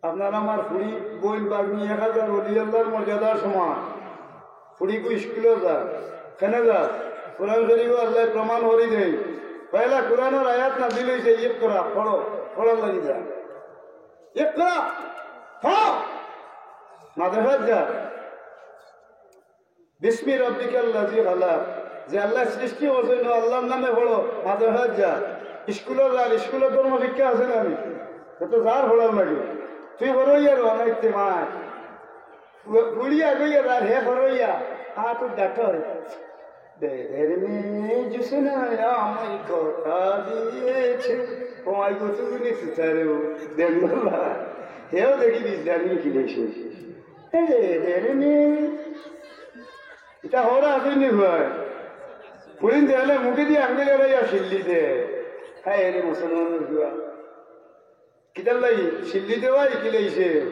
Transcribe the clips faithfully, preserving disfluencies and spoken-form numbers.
আপনার আমার ফুড়ি, বইন, ভাগ্নি এক হাজার অলি আল্লাহর মর্যাদার সমান। ফুড়িগু স্কুলো যা, কেনে যা? কোরআন শরীফো আল্লায় প্রমাণ করি দেইন। পয়লা কোরআনর আয়াত নাজিল অইছে, "ইকরা", পড়ো, পড়ার লাগি যা। "ইকরা", পড়ো। মাদ্রাসাত যা। "বিসমি রাব্বিকাল্লাযী খালাক", যে আল্লায় সৃষ্টি করছইন, অউ আল্লাহর নামে পড়ো, মাদ্রাসাত যা। স্কুলো যার, স্কুলো ধর্ম শিক্ষা আছে না নি? এ তো যার পড়ার লাগি। তুই পড়ো ইয়ার অনাইতে মায়। গু-, গুড়িয়া গইয়া যার, হে পড়ো ইয়া। আ তো ডাক্তার। বেদের মেয়ে জুসনা আমায় কথা দিয়েছে। ও মাই গো, তুমি নি সুতারেও। দেখো না। হেও দেখি বিদ্যা নিয়ে কিনেছে। এ বেদের মেয়ে। ইটা হরা আসেনি ভাই। ফুড়িন দেখলে মুখে দিয়া আঙ্গুল এড়াইয়া শিল্লি দে। হায় রে মুসলমানর ফুয়া। কিতার লাগি? শিল্লি দেওয়াই কিলাইছে।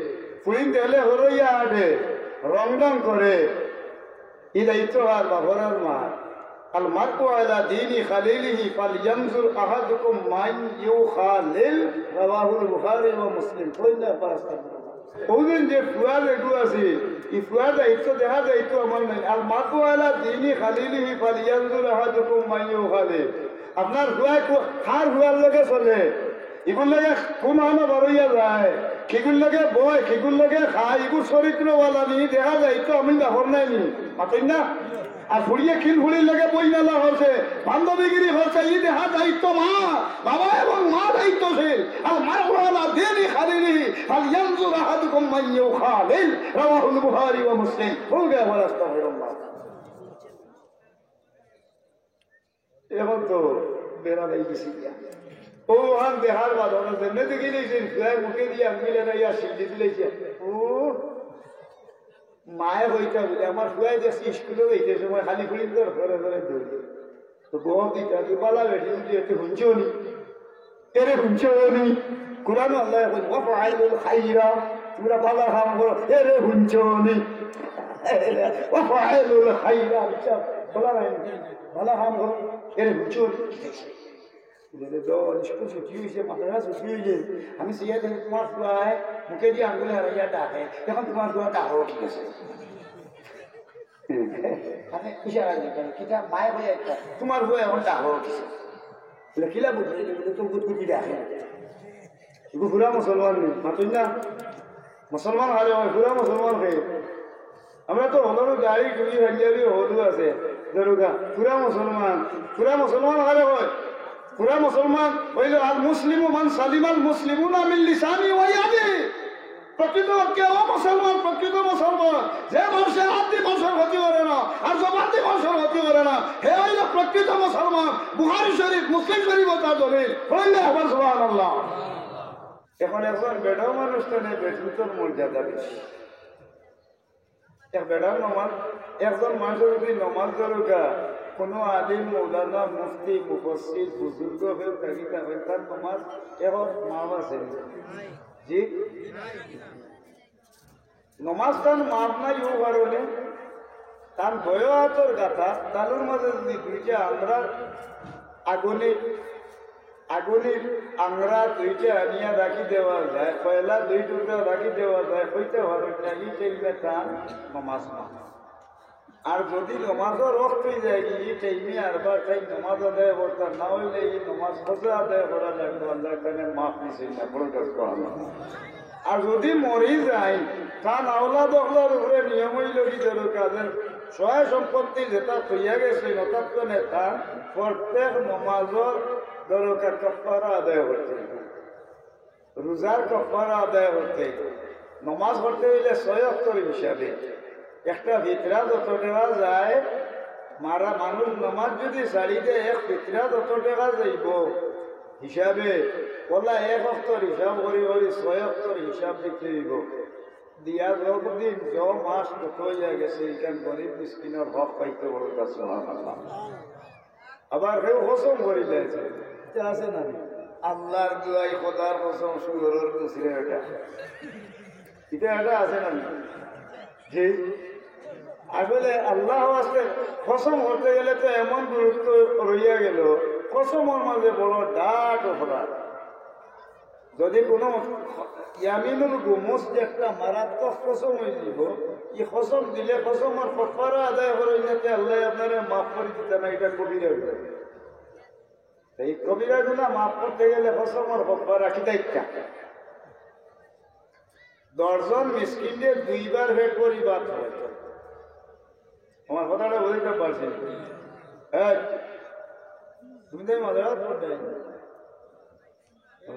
ফুড়িন দেখলে হরইয়া আটে, রং ঢং করে। ই দায়িত্ব আর বাফর আর মার। আল মারউ আলা দীনি খালিলিহি ফালইয়ানজুর আহাদুকুম মান ইউখালিল, রাওয়াহুল বুখারী ওয়া মুসলিম। কইলা পাঁচ। অউ দিন যে ফুয়া যেগু আছে, ই ফুয়া দায়িত্ব দেখা দায়িত্ব আমার নাই। আল মারউ আলা দীনি খালিলিহি ফালইয়ানজুর আহাদুকুম মান ইউখালিল। আপনার ফুয়ায় কু-, কার ফুয়ার লগে চলে, ইগুর লগে কুন আনো বারইয়া যায়, কিগুর লগে বয়, কিগুর লগে খায়, ইগুর চরিত্রওয়ালা নি, দেখা দায়িত্ব আমি বাফর নাই নি। মাতইন না? আর ফুড়িয়ে কিন ফুড়ির লগে বই মেলা করছে, বান্ধবীগিরি করছে, ই দেখা দায়িত্ব মা, বাবা এবং মা দায়িত্বশীল। আল মারউ আলা দীনি খালিলিহি, ফালইয়ানজুর আহাদুকুম মান ইউখালিল। রাওয়াহুল বুখারী ওয়া মুসলিম। হো গয়া ওয়াল আস্তাগফিরুল্লাহ। এখন তো বেড়া লাগি গেছে গিয়া। অউ হান দেখার বাদ আমরা যেমনে দেখি নিয়েছেন, ফুয়ায় মুখে দিয়া মিলে না ইয়া শিল্লি দিলে গিয়া। ও, মায়ে কইতা বুলে, আমার ফুয়ায় দেখছি স্কুলো যাইতে সময় খালি ফুড়িন ধরে ধরে দৌড়ে। তো বউ দিতা, তুই বালা বেটি, তুই এতে হুনছো নি? এরে হুনছো নি? কোরআনো আল্লায় কইন, "ওয়াফআলুল খাইরা", তোমরা বালা কাম করো। এরে হুনছো নি? "ওয়াফআলুল খাইরা", আচ্ছা, বালা নাই। বালা কাম করো। এরে হুনছো নি? বলে, "তো স্কুল ছুটি অইছে, মাদ্রাসা ছুটি অইলে আমি সিয়া দেখি তোমার ফুয়ায় মুখে দিয়া আঙ্গুল হারাইয়া ডাকে, এখন তোমার ফুয়া ডাকো ঠিক আছে।" মানে ইশারা দিয়ে বলে, "কিতা মায় হয়ে একটা, তোমার ফুয়া এখন ডাকো ঠিক আছে।" বলে, "কিলা বুঝলি?" বলে, "তো গুদগুদি ডাকে।" এগু পুরা মুসলমান নি, মাতইন না? মুসলমান হারে হয়, পুরা মুসলমান হয়ে। আমরা তো হলরও গাড়ি টুড়ি পাঞ্জাবি হলু আছে, দরুগা, পুরা মুসলমান, পুরা মুসলমান হারে হয়। পুরা মুসলমান অইল আল মুসলিমু মান সালিমাল মুসলিমুনা মিন লিসানি ওয়া ইয়াদি। প্রকৃত অর্থে ও মুসলমান, প্রকৃত মুসলমান, যে মানুষের আত্মি মানুষের ক্ষতি করে না, আর জবান দিয়ে মানুষের ক্ষতি করে না, হে অইল প্রকৃত মুসলমান। বুখারী শরীফ, মুসলিম শরীফ ও তার দলিল। পড়েন না একবার সুবহানাল্লাহ। এখন একজন বেটাও মানুষ তো নেই, বেটিন্তর মর্যাদা বেশি। এক বেটার নমাজ, একজন মানুষের যদি নমাজ দরকার, কোনো আলিম, মৌলানা, মুফতি, মুফাসসির, বুজুর্গ কেউ থাকি থাকেন, তার নমাজ এখন মাফ আছে নি? জি? নমাজ তান মাফ নাই, ও কারণে তান বয় আতর গাথা, তালুর মাঝে যদি দুইটা আংরা আগুনে, আগুনের আংরা দুইটা আনিয়া রাখি দেওয়া যায়, কয়লা দুই টুকরা রাখি দেওয়া যায়, কইতে পারেন না, ই টাইমে তান নমাজ মাফ। আর যদি নমাজর ওয়াক্ত অই যায়, ই টাইমে আরবার তাই নমাজ আদায় করতা না অইলে ই নমাজ কাজা আদায় করা লাগবো, আল্লায় তানে মাফ নিছইন না, বড় কাজ করা না। আর যদি মরি যায়, তান আওলাদ অকলর উপরে নিয়ম অইল কি, ধরো কাজের সহায় সম্পত্তি যেটা থইয়া গেছে, অর্থাৎ মানে তান প্রত্যেক নমাজর ধরো কা-, কাফফারা আদায় করতে অইব। রোজার কাফফারা আদায় করতে অইব। নমাজ পড়তে অইলে ছয় ওয়াক্তর হিসাবে। একটা ফিতরা যত টেকা যায়, মারা মানুষ নমাজ যদি ছাড়ি দেয়, এক ফিতরা যত টেকা যাইব হিসাবে, ওলা এক ওয়াক্তর হিসাব করি করি ছয় ওয়াক্তর হিসাব দিতে অইব। দিয়া যতদিন য মাস যত অইয়া গেছে, ইখান গরিব মিসকিনর হক পাইতে বড় কাজ। সুবহানাল্লাহ। আবার কেউ কসম করি দিছে, ইটা আছে না? আল্লাহর দুয়াই, খোদার কসম, শুয়োরর গুসরে ইটা। ইটা, ইটা আছে না? জি। আসলে আল্লাহ ওয়াস্তে কসম করতে গেলে তো এমন গুরুত্ব রইয়া গেল, কসমর মাঝে বড় ডাট অপরাধ। যদি কোনো ইয়ামিনুল গুমুস যে একটা মারাত্মক কসম অইযিবো, ই কসম দিলে কসমর কফফারা আদায় করইন না, তে আল্লায় আপনারে মাফ করি দিতা না, ইটা কবিরা গুনা। এই কবিরা গুনা মাফ করতে গেলে কসমর কফফারা কিতা ইতা? দশজন মিসকিনরে দুইবার পেট ভরি ভাত খাওয়াইতে। আমার কথাটা বুঝাইতাম পারছি নি? এই, তুমি তো এই মাঝে রাত পড়বে। ও,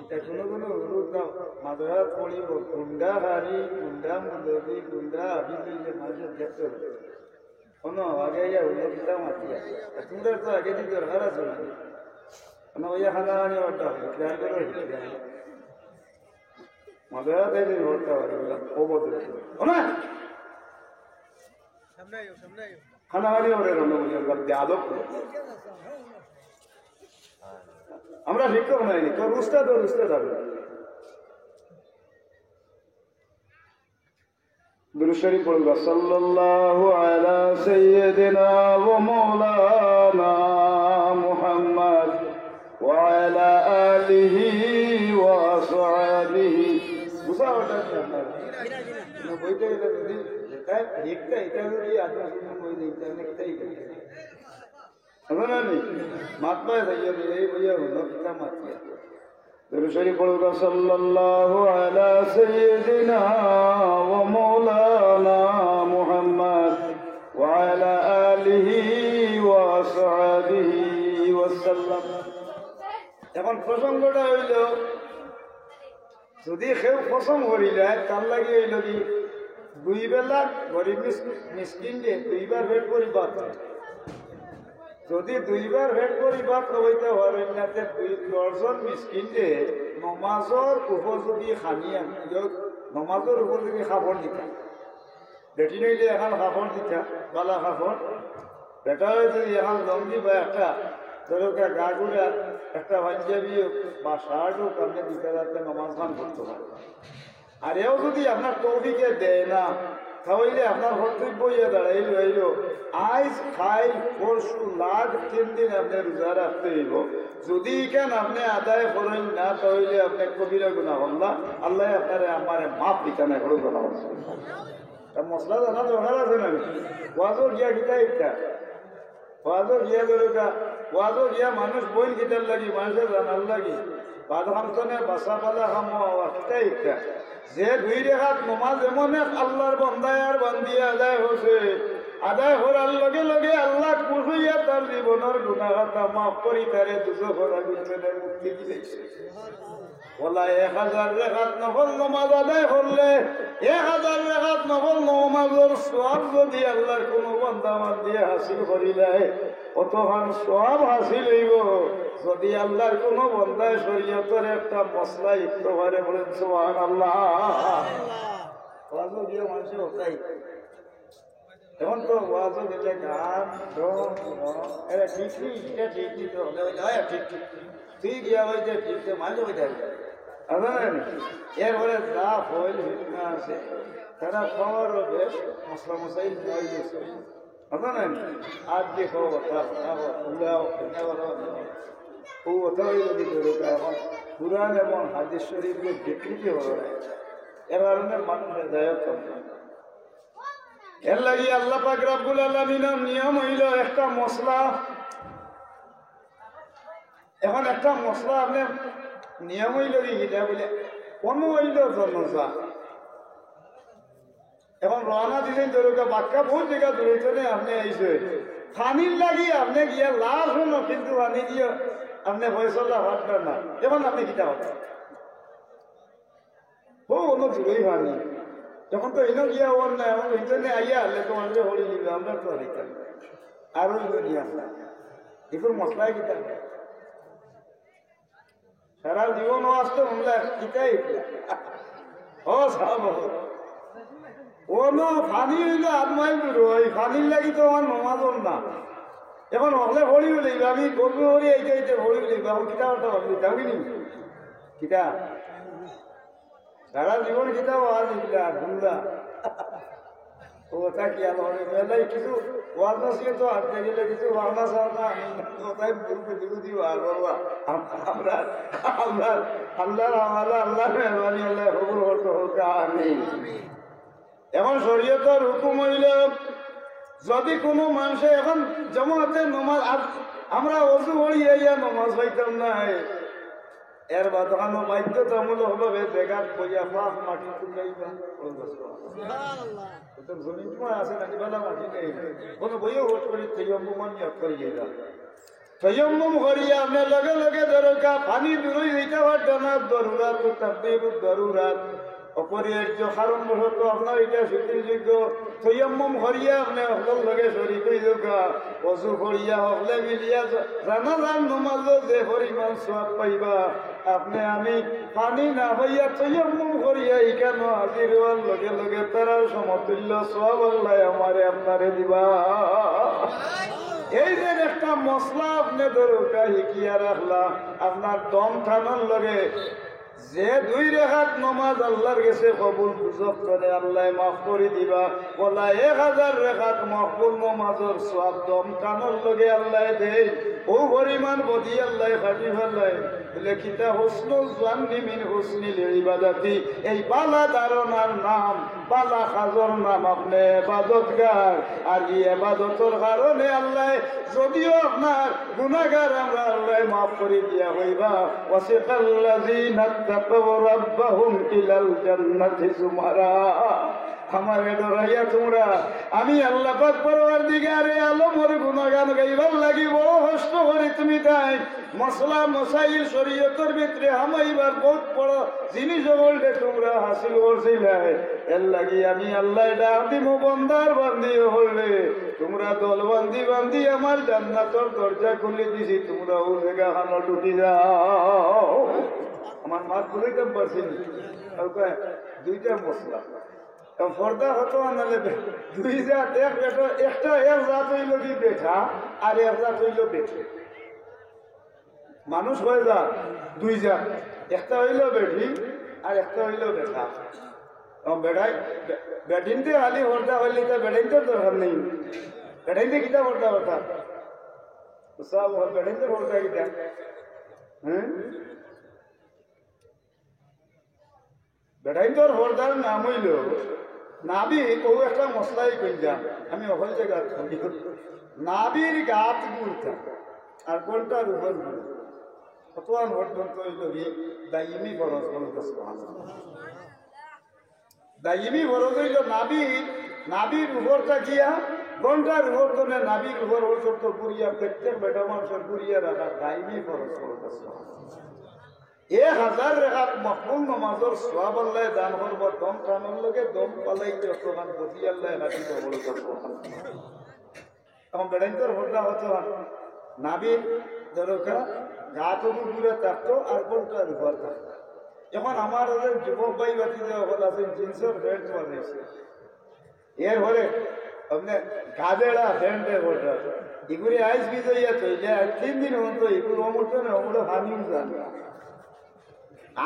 ইটা কোনো কোনো হুরুফ না, মাঝে রাত পড়িবো, কুনটা কারি, কুনটা মৌলভি, কুনটা হাফিজ অইলে মানুষে দেখতে পারে। কোনো আগে ইয়া হুনো কিতা মাতিয়া। আর তোমরা তো আগে দিকে দরকার আছে না। মানে ওই খানা আনি ওটা, খেয়াল করো, খেয়াল। মাঝে রাতে যদি ধরতে পারি, ওটা অবদল। শোনা? সামনে আইও, সামনে আইও। খানা খালি ওরে রঙ বুঝে, ওটা বেয়াদব করে। আমরা শিক্ষক নাই, তোর উস্তাদ, ওর উস্তাদ হবে। দুরূদ শরীফ পড়ুকা, সাল্লাল্লাহু আলা সাইয়্যিদিনা ওয়া মাওলানা মুহাম্মদ ওয়া আলা আলিহি ওয়া আসহাবিহি। বুঝা ওটা কি আপনার? না, বইতে গেলে যদি এটা, একটা, এটা যদি আপনার শুনে বই নেই, তাহলে একটাই গেছে। বুঝলেন নি? মাতবায় যাইয়া রে, এই বইয়া হলো কিতা মাতিয়া। দুরূদ শরীফ পড়ুকা, সাল্লাল্লাহু আলা সাইয়্যিদিনা ওয়া মাওলানা মুহাম্মদ ওয়া আলা আলিহি ওয়া আসহাবিহি ওয়া সাল্লাম। এখন প্রসঙ্গটা অইলো, যদি কেউ কসম করিলায়, তার লাগি অইলো কি, দুই বেলা গরিব মিস-, মিসকিনরে দুইবার পেট ভরি ভাত। যদি দুইবার পেট ভরি ভাত খাওয়াইতে পারইন না, তে দুই, দশজন মিসকিনরে নমাজর উপযোগী খানি আন-, ইয়ো, নমাজর উপযোগী কাপড় দিতা। বেটিন অইলে এখান কাপড় দিতা, বালা কাপড়। বেটায় যদি এখান লুঙ্গি বা একটা, ধরো, গা-, গাগুরা একটা পাঞ্জাবি হোক বা শার্ট হোক, আপনে দিতা, যাতে নমাজ খান পড়তো পারে। আর এও যদি আপনার তৌফিকে দেয় না, তাহলে আপনার কর্তব্য ইয়া দাঁড়াইল অইলো, আইজ, কাইল, পরশু, লাগ তিন দিন আপনে রোজা রাখতে অইবো। যদি ইখান আপনে আদায় করইন না, তাহলে আপনে কবিরা গুনাহ করলা। আল্লায় আপনারে আমারে মাফ দিতা নায়, বড় গুনাহ করছে। তা মশলা জানা দরকার আছে না? ওয়াজো গিয়া কিতা ইতা? ওয়াজো গিয়া দরকার, ওয়াজো গিয়া মানুষ বইন কিতার লাগি, মানুষে জানার লাগি। বাদ হামতনে বাসা পালা হামো আওয়া কিতা ইতা? যে দুই রেখাত নমাজ এমন এক আল্লাহর বান্দায় আর বান্দিয়ে আদায় করছে, আদায় করার লগে লগে আল্লাহ খুশ অইয়া তার জীবনর গুনাহ খাতা মাফ করি তারে দুজখর আগুন থনে মুক্তি দিলাইছে। ওলা এক হাজার রেখাত নফল নমাজ আদায় করলে, এক হাজার রেখাত নফল নমাজর সওয়াব যদি আল্লাহর কোনো বান্দা বান্দিয়ে হাসিল করিলায়, অতখান সওয়াব হাসিল অইবো। যদি আল্লাহর কোনো বান্দায় শরীয়তর একটা মসলা শিখতে পারে, বলেন সুবহানাল্লাহ। ওয়াজো গিয়া মানুষে ওটাই। এখন তো ওয়াজো গেলে গান, ঢং, ঢং, এরা ঠিক নি, এটা ঠিক নি, তো হলে হইলে হয় ঠিক ঠিক। তুই গিয়া হইতে ঠিক, তো মাঝে হইতে হবে। বুঝলেন? এরপরে যা হইল, ফিতনা আছে, তারা খাওয়ারও বেশ, মশলা মশাই নয় গেছে। বুঝলেন? আর যে খাওয়া, খাওয়া, খাওয়া, উড়াও, খাওয়া, খাওয়া। ও ওটা হইল কি করে, এখন কোরআন এবং হাদিস শরীফকে বিকৃতি হলো না। এর কারণে মানুষ হেদায়ত হবে। এর লাগি আল্লাহ পাক রাব্বুল আলামিনর নিয়ম অইলো একটা মশলা। এখন একটা মশলা আপনে নিয়ম অইলো কি, কিতা বলে, কোনো অইলো জনজা। এখন রওনা দিলেন দরকা বাক্কা, বহুত জায়গা দূরে চলে আপনে আইছে। পানির লাগি আপনে গিয়া লাশ হলো, কিন্তু পানি দিয়ে আপনে ফয়সলা পারবেন না। এখন আপনে কিতা হবে? ও, অন্য দূরেই পানি। যখন তো ইনো গিয়া ওর না, এখন ইন্টারনে আইয়া হারলে তো মানুষে হরি নিবে, আমরা তো আর ইটা। আর ওই দুনিয়া। এখন মশলায় কিতা? সারা জীবন ও আসতে হুনলে কিতাই? ও সাব। ও না, পানি হইলো আধ মাইল দূর, ওই পানির লাগি তো আমার নমাজ হল না। এখন হকলে পড়ি বলে, আমি গল্প করি এই যে, এই যে পড়ি বলে, আমি কিতা করতে পারবি, যাবি নি? কিতা? সারা জীবন কিতা ওয়াজ ইগুলা, হুনলা। ও, তা কি আর হবে? মেলায় কিছু ওয়াজ নসিহত আনতে গেলে কিছু বাংলা ছাড়া না, আমি কোথায় ভুল বুঝি বুঝি বার বাবা। আমরা, আমরা, আল্লাহর হাওলা, আল্লাহর মেহরবানি, আল্লাহ কবুল করতে হোক, আমিন। এখন শরীয়তর হুকুম অইল, যদি কোনো মানুষে এখন জমাতে নমাজ, আ-, আমরা অজু পড়ি আইয়া নমাজ পড়তাম না, এর বাদ ওখানে বাধ্যতামূলক ভাবে জাগাত বইয়া পাক মাটি তুকাইবা। ওটা জমিন তোমার আছে নাকি, বালা মাটি নেই, কোনো বইও ভোট করি তায়াম্মুমর নিয়ত করি যাইবা। তায়াম্মুম করিয়া আপনে লগে লগে দরকার পানি দূরই হইতে পারত না, দরুরাত, তাকদিরুদ দরুরাত, অপরিহার্য কারণবশত আপনার এটা শিথিলযোগ্য। তায়াম্মুম করিয়া আপনে হকলর লগে শরিক হই যাউক্কা, অজু করিয়া হকলে মিলিয়া জ-, জানাজার নমাজও যে পরিমাণ সওয়াব পাইবা, আপনে আমি পানি না পাইয়া তায়াম্মুম করিয়া ইখানো হাজির হওয়ার লগে লগে তারার সমতুল্য সওয়াব আল্লায় আমারে আপনারে দিবা। এই যে একটা মসলা আপনে দরকার হিকিয়া রাখলা, আপনার দম টানর লগে যে দুই রেখাত নমাজ আল্লাহর গেছে কবুল বুঝক করে আল্লায় মাফ করি দিবা। বলা এক হাজার রেখাত মকবুল নমাজর সওয়াব দম টানর লগে আল্লায় দেই। ও পরিমাণ বদি আল্লায় খাটি ফালায়। বলে কিতা? হুসনুল জান্নি মিন হুসনিল ইবাদাতি। এই বালা ধারণার নাম, বালা কাজর নাম আপনে এবাদতগার। আর এই এবাদতর কারণে আল্লায় যদিও আপনার গুনাহগার আমরা আল্লায় মাফ করি দিয়া কইবা, ওয়াসিকাল্লাযীনা তাকাউ রাব্বাহুম ইলাল জান্নাতি যুমারা। আমারে ডরাইয়া তুমরা, আমি আল্লাহ পাক পরওয়ারদিগারে আলমর গুণগান গাইবার লাগি বড় কষ্ট করি তুমি তাই মসলা মসাইল শরীয়তর ভিতরে হামাইবার বহুত বড় জিনিস অকলরে তুমরা হাসিল করছিলায়। এর লাগি আমি আল্লায় ডাক দিমু বন্দার বান্দি অকলরে, তুমরা দল বান্দি বান্দি আমার জান্নাতর দরজা খুলি দিছি, তুমরা অউ জাগাখানো ঢুকি যাও। আমার মাত বুঝাইতাম পারছি নি? আর কয়, দুইটা মসলা। এখন পর্দা কত আনালে বে-, দুই জাত, এক বেটা, একটা এক জাত অইল কি বেটা, আর এক জাত অইল বেটি। মানুষ কয় জাত, দুই জাত, একটা অইল বেটি, আর একটা অইল বেটা। এখন বেটাই, বে-, বেটিন্তে খালি পর্দা করলে তো বেটাইন্তর দরকার নেই। বেটাইন্তে কিতা পর্দা করতা? তো সব বেটাইন্তর পর্দা কিতা? হ্যাঁ? বেটাইন্তর পর্দার নাম অইল নাভি। অউ একটা মসলাই কইলাম আমি, অকল জাগাত কই। নাভির গাত গুড়তা আর ঘন্টার উপর গুড়। কতখান পর্যন্ত অইল কি দাইমি ফরজ? বলুন তো সুবহানাল্লাহ। দাইমি ফরজ অইল নাভি, নাভির উপর থাকিয়া ঘন্টার উপর তনে নাভির উপর পর্যন্ত ঘুরিয়া প্রত্যেক বেটা মানুষর ঘুরিয়া রাখা দাইমি ফরজ। বলুন তো সুবহানাল্লাহ। এক হাজার রেখাত মকবুল নমাজর সওয়াব আল্লায় দান করবা, দম টানর লগে দম ফালাইতে অতখান বদি আল্লায় কাটিবা। বলুন তো সুবহানাল্লাহ। এখন বেটাইন্তর পর্দা অতখান, নাভির দরকার, গাত অগু গুড়া থাকতো আর ঘন্টার উপর থাকতো। এখন আমার অউ যে যুবক ভাই ভাতিজা অকল আছে, জিন্সর প্যান্ট বানাইছে, এরপরে আপনে গাদেড়া ফ্যান্টে বটে। ইগুরে আইজ ভিজাইয়া থইলে আর তিন দিন পর্যন্ত ইগুর অমুক না অমুক পানিও যায় না।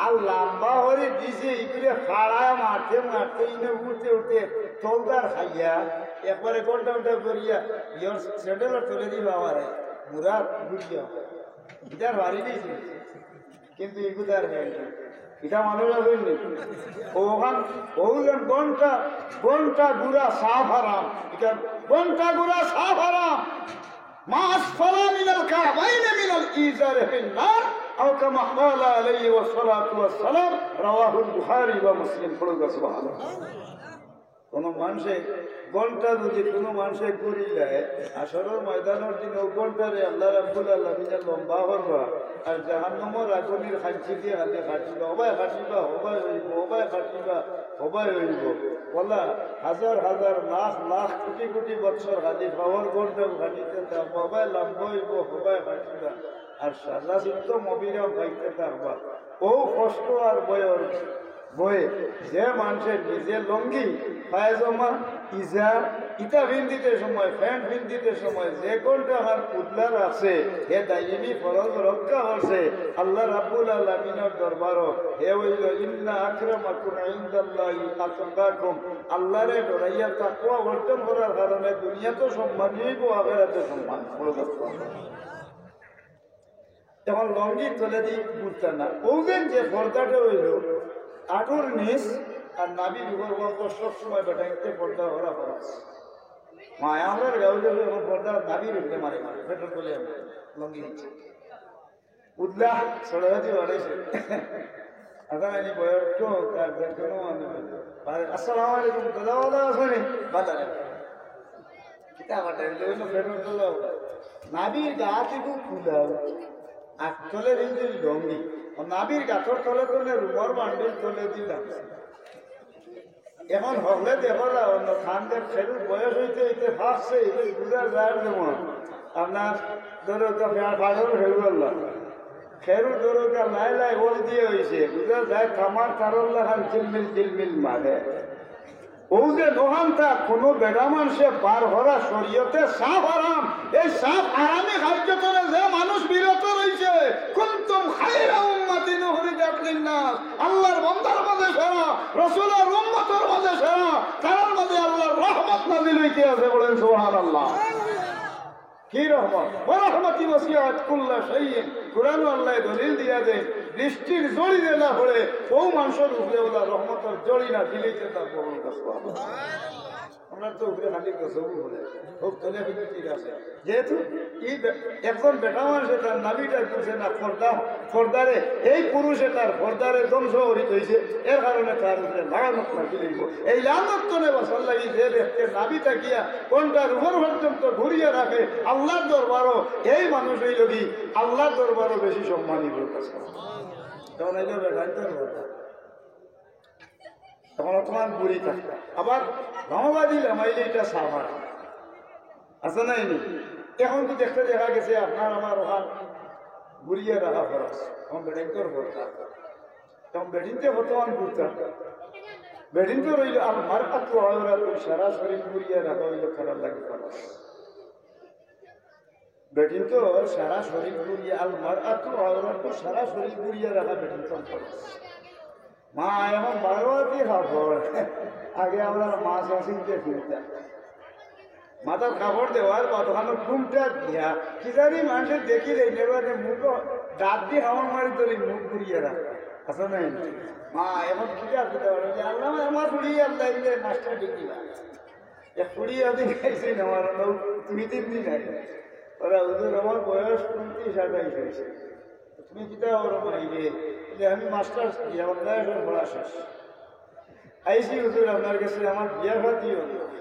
আর লম্বা করি দিছে ইগুরে ফাড়ায় মারতে মারতে ইনো উঠতে উঠতে তলদার খাইয়া একবারে ঘন্টা ঘন্টা করিয়া ইয়র স্যান্ডেলর তলে দি বাবারে মুরা ঘুরিয়া ইটার বাড়ি দিছে। কিন্তু ইগুতার হেন ইটা মানুষ আছইন নি? অখান, অউ যেন ঘন্টা, ঘন্টা ঘুরা সাফ হারাম। ইটা ঘন্টা ঘুরা সাফ হারাম। মা আসফালা মিনাল কাবাইনি মিনাল ইজারি ফিন নার, আও কামা ক্বালা আলাইহি ওয়াসসালাতু ওয়াসসালাম, রাওয়াহুল বুখারী ওয়া মুসলিম। পড়ুক্কা সুবহানাল্লাহ। কোনো মানষে ঘন্টা যদি কোনো মানষে ঘুরি যায়, হাশরর ময়দানর দিন অউ ঘন্টারে আল্লাহ রাব্বুল আলামিনে লম্বা করবা, আর জাহান্নামর আগুনর খাঞ্চি দিয়া খালি কাটিবা, হবায় কাটিবা, হবায় অইবো, হবায় কাটিবা, হবায় অইবো। ওলা হাজার হাজার লাখ লাখ কোটি কোটি বছর খালি পাওয়ার ঘন্টাও কাটিতে থাকবা, হবায় লম্বা অইবো, হবায় কাটিবা, আর সাজা চিত্ত মবিরাম পাইতে থাকবা। অউ কষ্ট আর ভয়র বয়ে যে মানষে নিজে লুঙ্গি, পায়জামা, ইজার, ইতা পিন্দিতে সময়, প্যান্ট পিন্দিতে সময় যে কোনটা আমার উদলা রাখছে, হে দায়িমি ফরজ রক্ষা করছে। আল্লাহ রাব্বুল আলামিনর দরবারো হে অইলো, "ইন্না আকরামাকুম ইনদাল্লাহি আতকাকুম।" আল্লাহরে ডরাইয়া তাকওয়া অর্জন করার কারণে দুনিয়াত সম্মানী অইবো, আখেরাতো সম্মান। বড় কথা। এখন লুঙ্গি তলেদি ঘুরতা না। অউ যেন যে পর্দাটা অইলো, আটুর নিচ আর নাভির উপর পর্যন্ত সব সময় বেটাইন্তে পর্দা করা ফরজ। মায়, আমরার গাঁও গেলে এখন পর্দা নাভির উপরে মারে মারে, পেটর তলে লুঙ্গি নিচে। উদলা, সরহদি বাড়াইছে। আচ্ছা, আমি বয়স তো, তার যে কোনো মানে, আসসালামু আলাইকুম, দাদা ভালা আছইন নি? ভালা। কিতা বাটা, এগুলো অইলো ফেরত দিল। নাভির গা থাকি খুলা, আর তলে দিন দিন লুঙ্গি। ও নাভির গাতর তলে তলে রুমার বান্ডিল তলে দিলাম। এখন হকলে দেখো না, অন্য খানদের খেরুর বয়স অইতে অইতে ফাঁকছে, এই বুঝা যায় যেমন। আপনার ধরো তো ফের ফাটল খেরুর আল্লাহ। খেরুর ধরো তো লাই লাই ওল দিয়া অইছে, বুঝা যায় কামার তারর লাখান ঝিলমিল ঝিলমিল মারে। অউ যে নহানতা কোনো বেটা মানষে বার করা শরীয়তে সাফ হারাম। এই সাফ হারামি কার্যত যে মানুষ বিরত রইছে, কুনতুম খায়রা উম্মাতিন উখরিজাত লিন্নাস, আল্লাহর বান্দার মাঝে সেরা, রাসূলর উম্মতর মাঝে সেরা, তারার মাঝে আল্লাহর রহমত নাজিল অইতে আছে, বলেন সুবহানাল্লাহ। কি রহমত? ওয়া রাহমাতি ওয়াসিআত কুল্লা শাইইন। কুরআনো আল্লায় দলিল দিয়া দেইন, বৃষ্টির জড়ি যে না পড়ে, অউ মানষর উপরে অলা রহমতর জড়ি নাজিল অইতে তার বড় কষ্ট। আমরার তো উপরে খালি গজব পড়ে, খুব তলে কিন্তু ঠিক আছে। যেহেতু ই বে-, একজন বেটা মানষে তার নাভিটা খুলছে না, পর্দা, পর্দারে, এই পুরুষে তার পর্দারে ধ্বংস করি থইছে, এর কারণে তার উপরে লানত নাজিল অইবো। এই লানত তনে বাঁচার লাগি যে ব্যক্তি নাভি থাকিয়া কোনটার উপর পর্যন্ত ঘুরিয়া রাখে আল্লাহর দরবারো, এই মানুষ অইলো কি আল্লাহর দরবারো বেশি সম্মানী লোক আছে। তখন এই যে বেটাইন্তর কথা। তখন অকমান ঘুরি থাকে। আবার মামাবাদী লামাইলে ইটা সাফ হারাম। আছে না নি? এখন তো দেখতে দেখা গেছে আপনার আমার অখান ঘুরিয়া রাখা ফরজ। তখন বেটাইন্তর কথা। তখন বেটিন্তে বর্তমান ঘুরতা। বেটিন্তে রইল আর মার আত্ম হয় ওরা তো সারা শরীর ঘুরিয়া রাখা অইলো কারার লাগি ফরজ। বেটিন্তর সারা শরীর ঘুরিয়া, আল মারআতু আওরাতু, সারা শরীর ঘুরিয়া রাখা বেটিন্তর ফরজ। মা, এখন বারো আতি কাপড়, আগে আমরা মা শাসিনতে ফিরতাম। মাথার কাপড় দেওয়ার বাদ অখানো ঘুমটা দিয়া, কি জানি মানষে দেখি রে, নেবারে মুখ, দাঁত দি হাওয়া মারি ধরি মুখ ঘুরিয়া রাখা। আছে না নি? মা, এখন কিতা কিতা বলে, "আল্লাহ, আমার ফুড়ি, আল্লাহ, ইলে মাস্টার ডিগ্রি না।" এক ফুড়ি আমি খাইছি না, আমার অনো দুই তিন দিন আগে। ওরা, "হুজুর, আমার বয়স ঊনত্রিশ আঠাইশ অইছে। তুমি কিতা করো মাইরে?" বলে, "আমি মাস্টার্স দিয়া, আমার বয়স পড়া শেষ। আইছি হুজুর আপনার গেছে, আমার বিয়া শাদি অইলো না।"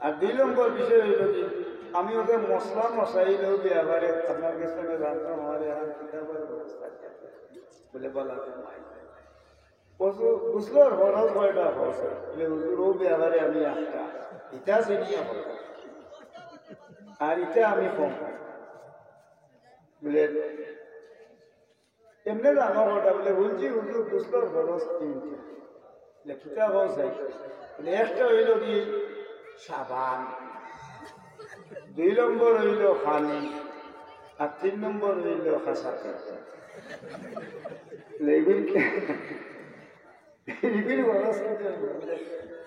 আর দুই নম্বর বিষয় অইলো কি, আমি ওদের মশলা মশাইল অউ ব্যাপারে আপনার গেছে আমি জানতাম, আমার এখন কিতাবের ব্যবস্থা কি? বলে, "বলা তো নাই।" অজু, গোসলর ফরজ কয়টা ফরজ? বলে, "হুজুর, অউ ব্যাপারে আমি একটা, ইটা চিনিয়া ফরজ, আর ইটা আমি কম।" বলে, "এমনে জানো কয়টা?" বলে, "বলছি হুজুর, গোসলর ফরজ তিনটা।" বলে, "কিতা ফরজ?" বলে, "একটা অইলো কি সাবান, দুই নম্বর অইলো পানি, আর তিন নম্বর অইলো খাসা তেল।" বলে, "এগুলি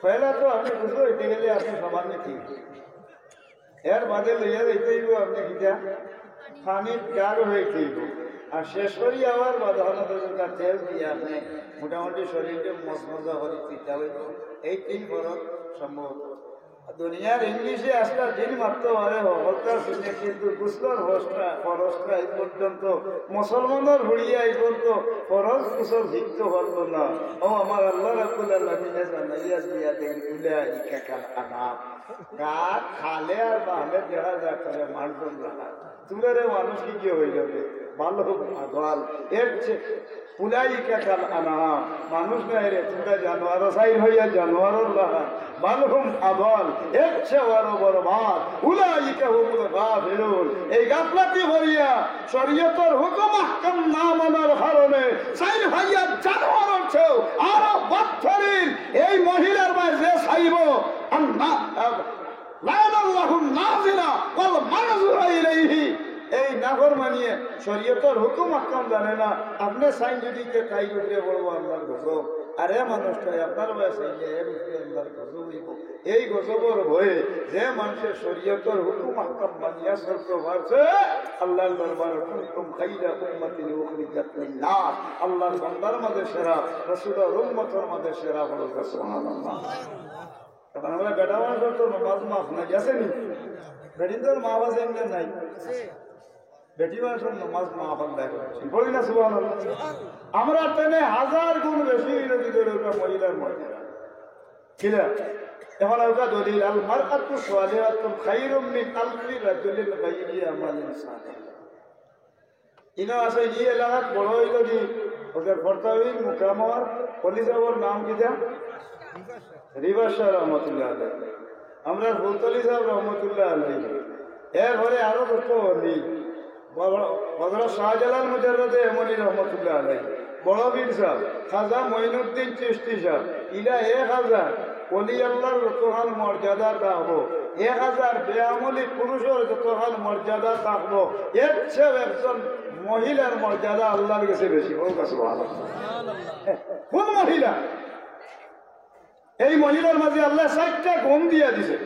পয়লা তো আপনি গোসল অইতে গেলে আপনি সমাজে ঠিক, এর বাদে লইয়া যাইতে অইবো আপনি কিতা পানির গার অইতে অইবো, আর শেষ করি আবার বাদে হলো তো একটা তেল দিয়ে আপনি মোটামুটি শরীরকে মজমজা করে দিতে অইবো।" এই তিন ফরজ সম্ভব। দুনিয়ার ইংলিশে আজকাল দিন মারতে পারে, হকলতা শুনে, কিন্তু গোসলর ফরজটা, ফরজটা এই পর্যন্ত মুসলমানর হুড়িয়া এই পর্যন্ত ফরজ গোসল শিখতে পারলো না। ও আমার আল্লাহ রাব্বুল আলামিনে জানাইয়া দিয়া দেন, "উলাইকা কাল আনআম।" গাছ খালে আর বাহলে দেখা যায়, তাহলে মানুষজন দেখা। তুলে রে মানুষ কি কি হয়ে যাবে? বাল হুম আদাল। এর চেয়ে উলাইকা কাল আনআম, মানুষ নায় রে, তোমরা জানোয়ার, সাইর হইয়া জানোয়ারর লাখান। বাল হুম আদাল, এর চেয়ে আরো বরবাদ। উলাইকা হুমুল গাফিলুন, এই গাফলাতি করিয়া শরীয়তর হুকুম আহকাম না মানার কারণে সাইর হইয়া জানোয়ারর চেয়েও নাফরমানিয়ে শরীয়তর হুকুম আহকাম জানে না, আপনে চাইন যদি তে তাইর উপরে পড়বো আল্লাহর গজব। আর এ মানুষটায় আপনার বায় চাইলে এর উপরে আল্লাহর গজব অইবো। এই গজবর ভয়ে যে মানষে শরীয়তর হুকুম আহকাম মানিয়া চলতো পারছে, আল্লাহর দরবারো কুনতুম খাইরা উম্মাতিন উখরিজাত লিন্নাস, আল্লাহর বান্দার মাঝে সেরা, রাসূলর উম্মতর মাঝে সেরা। বলো সুবহানাল্লাহ। কারণ আমরা বেটা মানুষর তো নমাজ মাফ নাই, আছে নি? বেটিন্তর মাফ আছে নি? নাই। বেটি মানুষর নমাজ মাফ আল্লাহ করে। বলি না সুবহানাল্লাহ। আমরা তেনে হাজার গুণ বেশি অইলো কি ধরো ওটা মহিলার মর্যাদা। কিলা? এখন ওটা দলিল, আল মারআতু সালিহাতুন খায়রুম মিন আলফি রাজুলিন গায়রি আমালিন সালিহ। ইনো আছে, ই এলাকাত বড় অইলো কি, ওদের ফরতাবিন মুকামর অলি সাবর নাম কিতা? রিভার শাহ রহমতুল্লাহ আলাইহি। আমরা ফুলতলি সাহেব রহমতুল্লাহ আলাইহি। এরপরে আরো যত অলি, বড় হযরত শাহজালাল মুজাররদে ইয়ামনি রহমতুল্লাহ আলাইহি, বড় পীর সাহেব, খাজা মঈনুদ্দিন চিশতি সাহেব, ইলা এক হাজার অলি আল্লাহর যতখান মর্যাদা থাকবো, এক হাজার বেআমলি পুরুষর যতখান মর্যাদা থাকবো, এর চেয়েও একজন মহিলার মর্যাদা আল্লাহর গেছে বেশি। বলুন সুবহানাল্লাহ। কোন মহিলা? এই মহিলার মাঝে আল্লায় চাইরটা গুণ দিয়া দিছে।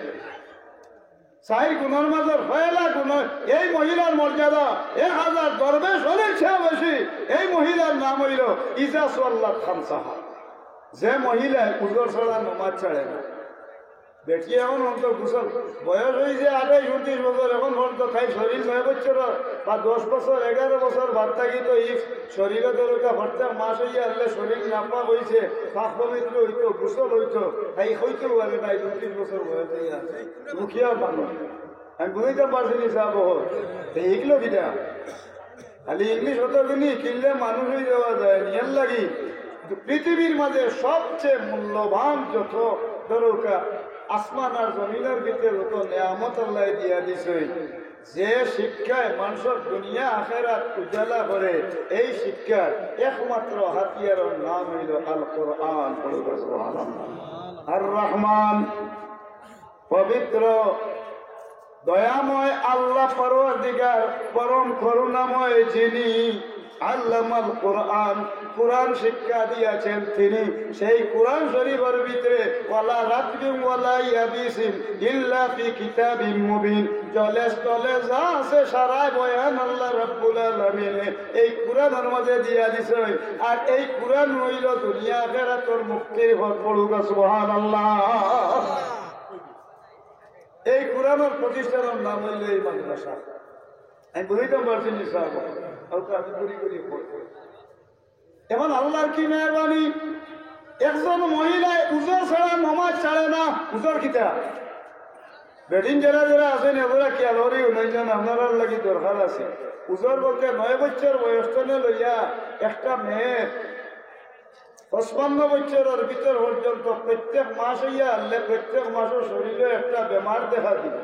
চাইর গুণর মাঝে পয়লা গুণ, এই মহিলার মর্যাদা এক হাজার দরবেশ অলির চেয়ে বেশি। এই মহিলার নাম অইলো ইজা সাল্লাত খামসাহা। যে মহিলায় উজর ছাড়া নমাজ ছাড়ে না। বেটি এখন অন্ত গোসল, বয়স অইছে আঠাইশ ঊনত্রিশ বছর, এখন পর্যন্ত তাই শরীর নয় বছর বা দশ বছর, এগারো বছর বাদ থাকি তো ই শরীরে দরকার, প্রত্যেক মাস অইয়া আনলে শরীর নাপাক অইছে, পাক পবিত্র অইতো, গোসল অইতো, তাই অইতেও পারে না, ঊনত্রিশ বছর বয়স অইয়া আছে। মুখিয়া মানুষ। আমি বুঝাইতাম পারছি নি সাহেব, ও, এই ইগলো কিতা? খালি ইংলিশ অত কিনি কিনলে মানুষ অই যাওয়া যায়, নিয়ার লাগি। কিন্তু পৃথিবীর মাঝে সবচেয়ে মূল্যবান যত দরকার, আসমান আর জমিনের ভিতরে যত নিয়ামত আল্লায় দিয়া দিছে, যে শিক্ষায় মানুষর দুনিয়া আখেরাত উজালা করে, এই শিক্ষার একমাত্র হাতিয়ারর নাম অইলো আল কোরআন। বলুন সুবহানাল্লাহ। আর রহমান, পবিত্র, দয়াময় আল্লাহ পরওয়ারদিগার, পরম করুণাময় যিনি, আল্লামাল কোরআন, কোরআন শিক্ষা দিয়াছেন তিনি। সেই কোরআন শরীফর ভিতরে ওয়ালা রাতবিন ওয়ালা ইয়াবিসিন ইল্লা ফি কিতাবিম মুবিন, জলে স্থলে যা আছে সারা বয়ান আল্লাহ রাব্বুল আলামিনে এই কোরআনর মাঝে দিয়া দিছে। আর এই কোরআন অইলো দুনিয়া আখেরাতর মুক্তির পথ। বলুন সুবহানাল্লাহ। এই কোরআনর প্রতিষ্ঠানর নাম অইলো এই মাদ্রাসা। আমি বুঝাইতাম পারছি নি সাহেব, কাউকে আমি ঘুরি ঘুরি পড়ি। এখন আল্লাহর কি মেহেরবানি, একজন মহিলায় উজর ছাড়া নমাজ ছাড়ে না। উজর কিতা? বেটিন যারা যারা আছেন, এরা খেয়াল করি, উনাইজন আপনারার লাগি দরকার আছে। উজর বলতে নয় বছর বয়স তনে লইয়া একটা মেয়ে পঁচপান্ন বছরর ভিতর পর্যন্ত প্রত্যেক মাস অইয়া আনলে প্রত্যেক মাসও শরীরে একটা বেমার দেখা দিবে।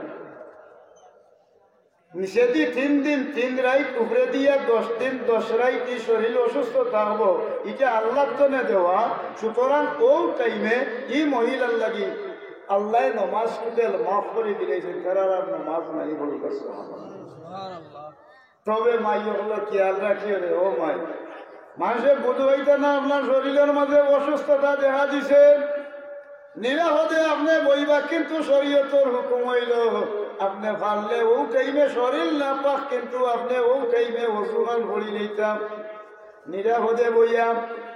নিষেধি তিন দিন তিন রাইত, উপরে দিয়া দশ দিন দশ রাইত ই শরীর অসুস্থ থাকবো, ইটা আল্লাহর তনে দেওয়া। সুতরাং ও টাইমে ই মহিলার লাগি আল্লায় নমাজ টুটেল মাফ করি দিলাইছেন, তারার আর নমাজ নাই। বলুন সুবহানাল্লাহ। তবে মাই অকল খেয়াল রাখিও রে, ও মাই। মানষে বুঝ পাইতা না, আপনার শরীরর মাঝে অসুস্থতা দেখা দিছে, নিরাপদে আপনে বইবা, কিন্তু শরীয়তর হুকুম অইলো, আপনে পারলে ও টাইমে শরীর নাপাক, কিন্তু আপনে ও টাইমে অজুখান করি লইতা। নিরাপদে বইয়া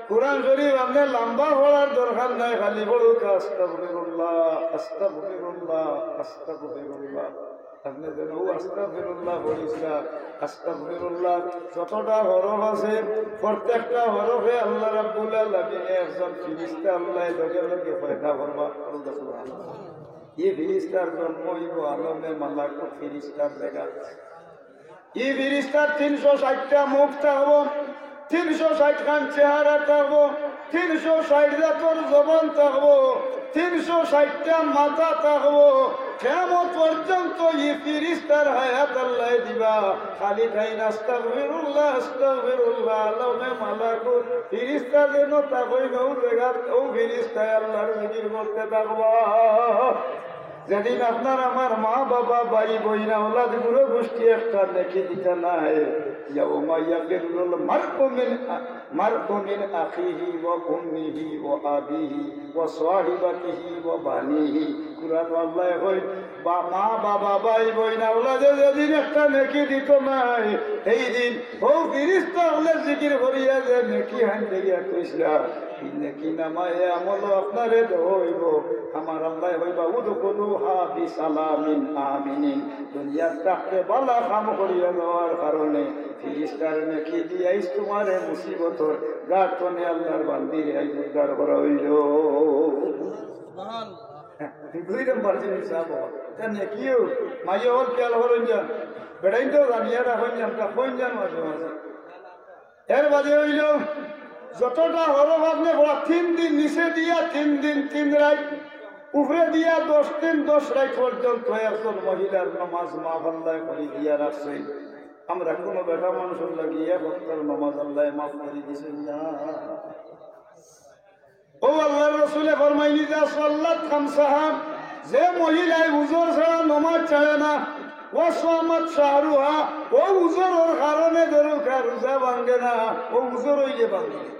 কোরআন শরীফ আপনে লম্বা পড়ার দরকার নাই, খালি পড়ুক আস্তাগফিরুল্লাহ, আস্তাগফিরুল্লাহ, আস্তাগফিরুল্লাহ। আপনে যেন ও আস্তাগফিরুল্লাহ পড়িস না, আস্তাগফিরুল্লাহ। যতটা হরফ আছে, প্রত্যেকটা হরফে আল্লাহ রাব্বুল আলামিনে একজন ফিরিস্তা আল্লায় লগে লগে পয়দা করবা। ই ফিরিস্তার জন্ম অইবো আলমে মালাকুত ফিরিস্তার জাগাত। ই ফিরিস্তার তিনশো ষাইটটা মুখ থাকবো, তিনশো ষাইট খান চেহারা থাকবো, তিনশো ষাইট জাতর জবান থাকবো, তিনশো ষাইটটা মাথা থাকবো। কিয়ামত পর্যন্ত ই ফিরিস্তার হায়াত আল্লায় দিবা। খালি তাইন আস্তাগফিরুল্লাহ, আস্তাগফিরুল্লাহ, আলমে মালাকুত ফিরিস্তা যেন থাকইন, ও জাগাত ও ফিরিস্তায় আল্লাহর জিকির করতে থাকবা। যেদিন আপনার আমার মা বাবা, ভাই বইন, আওলাদ, গুরু গোষ্ঠী একটা নেকি দিতা নায়, ইয়াউমা ইয়াফিরুল মারউ মিন, মারউ মিন আখিহি ওয়া উম্মিহি ওয়া আবিহি ওয়া সাহিবাতিহি ওয়া বানিহি। কুরআনো আল্লায় কইন, বা-, মা বাবা, ভাই বইন, আওলাদে যেদিন একটা নেকি দিতো নায়, হেই দিন অউ ফিরিস্তা অকলে জিকির করিয়া যে নেকি হান দেখিয়া কইছলা, ই নেকি নামায়ে আমলো আপনারে দেওয়া অইবো। আমার আল্লায় কইবা, "উদখুলুহা বিসালামিন আমিনিন।" দুনিয়াত থাকতে ভালা কাম করিয়া যাওয়ার কারণে ফিরিস্তার নেকি দিয়া আইজ তুমারে মুসিবতর গাত থনে আল্লার বান্দিরে আইজ উদ্ধার করা অইলো। দুই নম্বর জিনিস, বাবা, তা নেকিও, মাইয়া অকল খেয়াল করইন যান, বেটাইন তো জানিয়া রাখইন যান, তা কইন যান মাঝে মাঝে। এর বাদে অইলো, যতটা হরফ আপনে পড়া, তিন দিন নিচে দিয়া, তিন দিন, তিন রাইত, উপরে দিয়া দশ দিন, দশ রাইত পর্যন্ত একজন মহিলার নমাজ মাফ আল্লায় করি দিয়া রাখছইন। আমরা কুনু বেটা মানুষর লাগি এক ওয়াক্তর নমাজ আল্লায় মাফ করি দিছইন না। অউ আল্লার রসুলে ফরমাইন, "ইজা সাল্লাত খামসাহা", যে মহিলায় উজর ছাড়া নমাজ ছাড়ে না, "ওয়া সামাত শাহরাহা", অউ উজরর কারণে ধরুক্কা রোজা ভাঙ্গে না, অউ উজর অইলে ভাঙ্গে।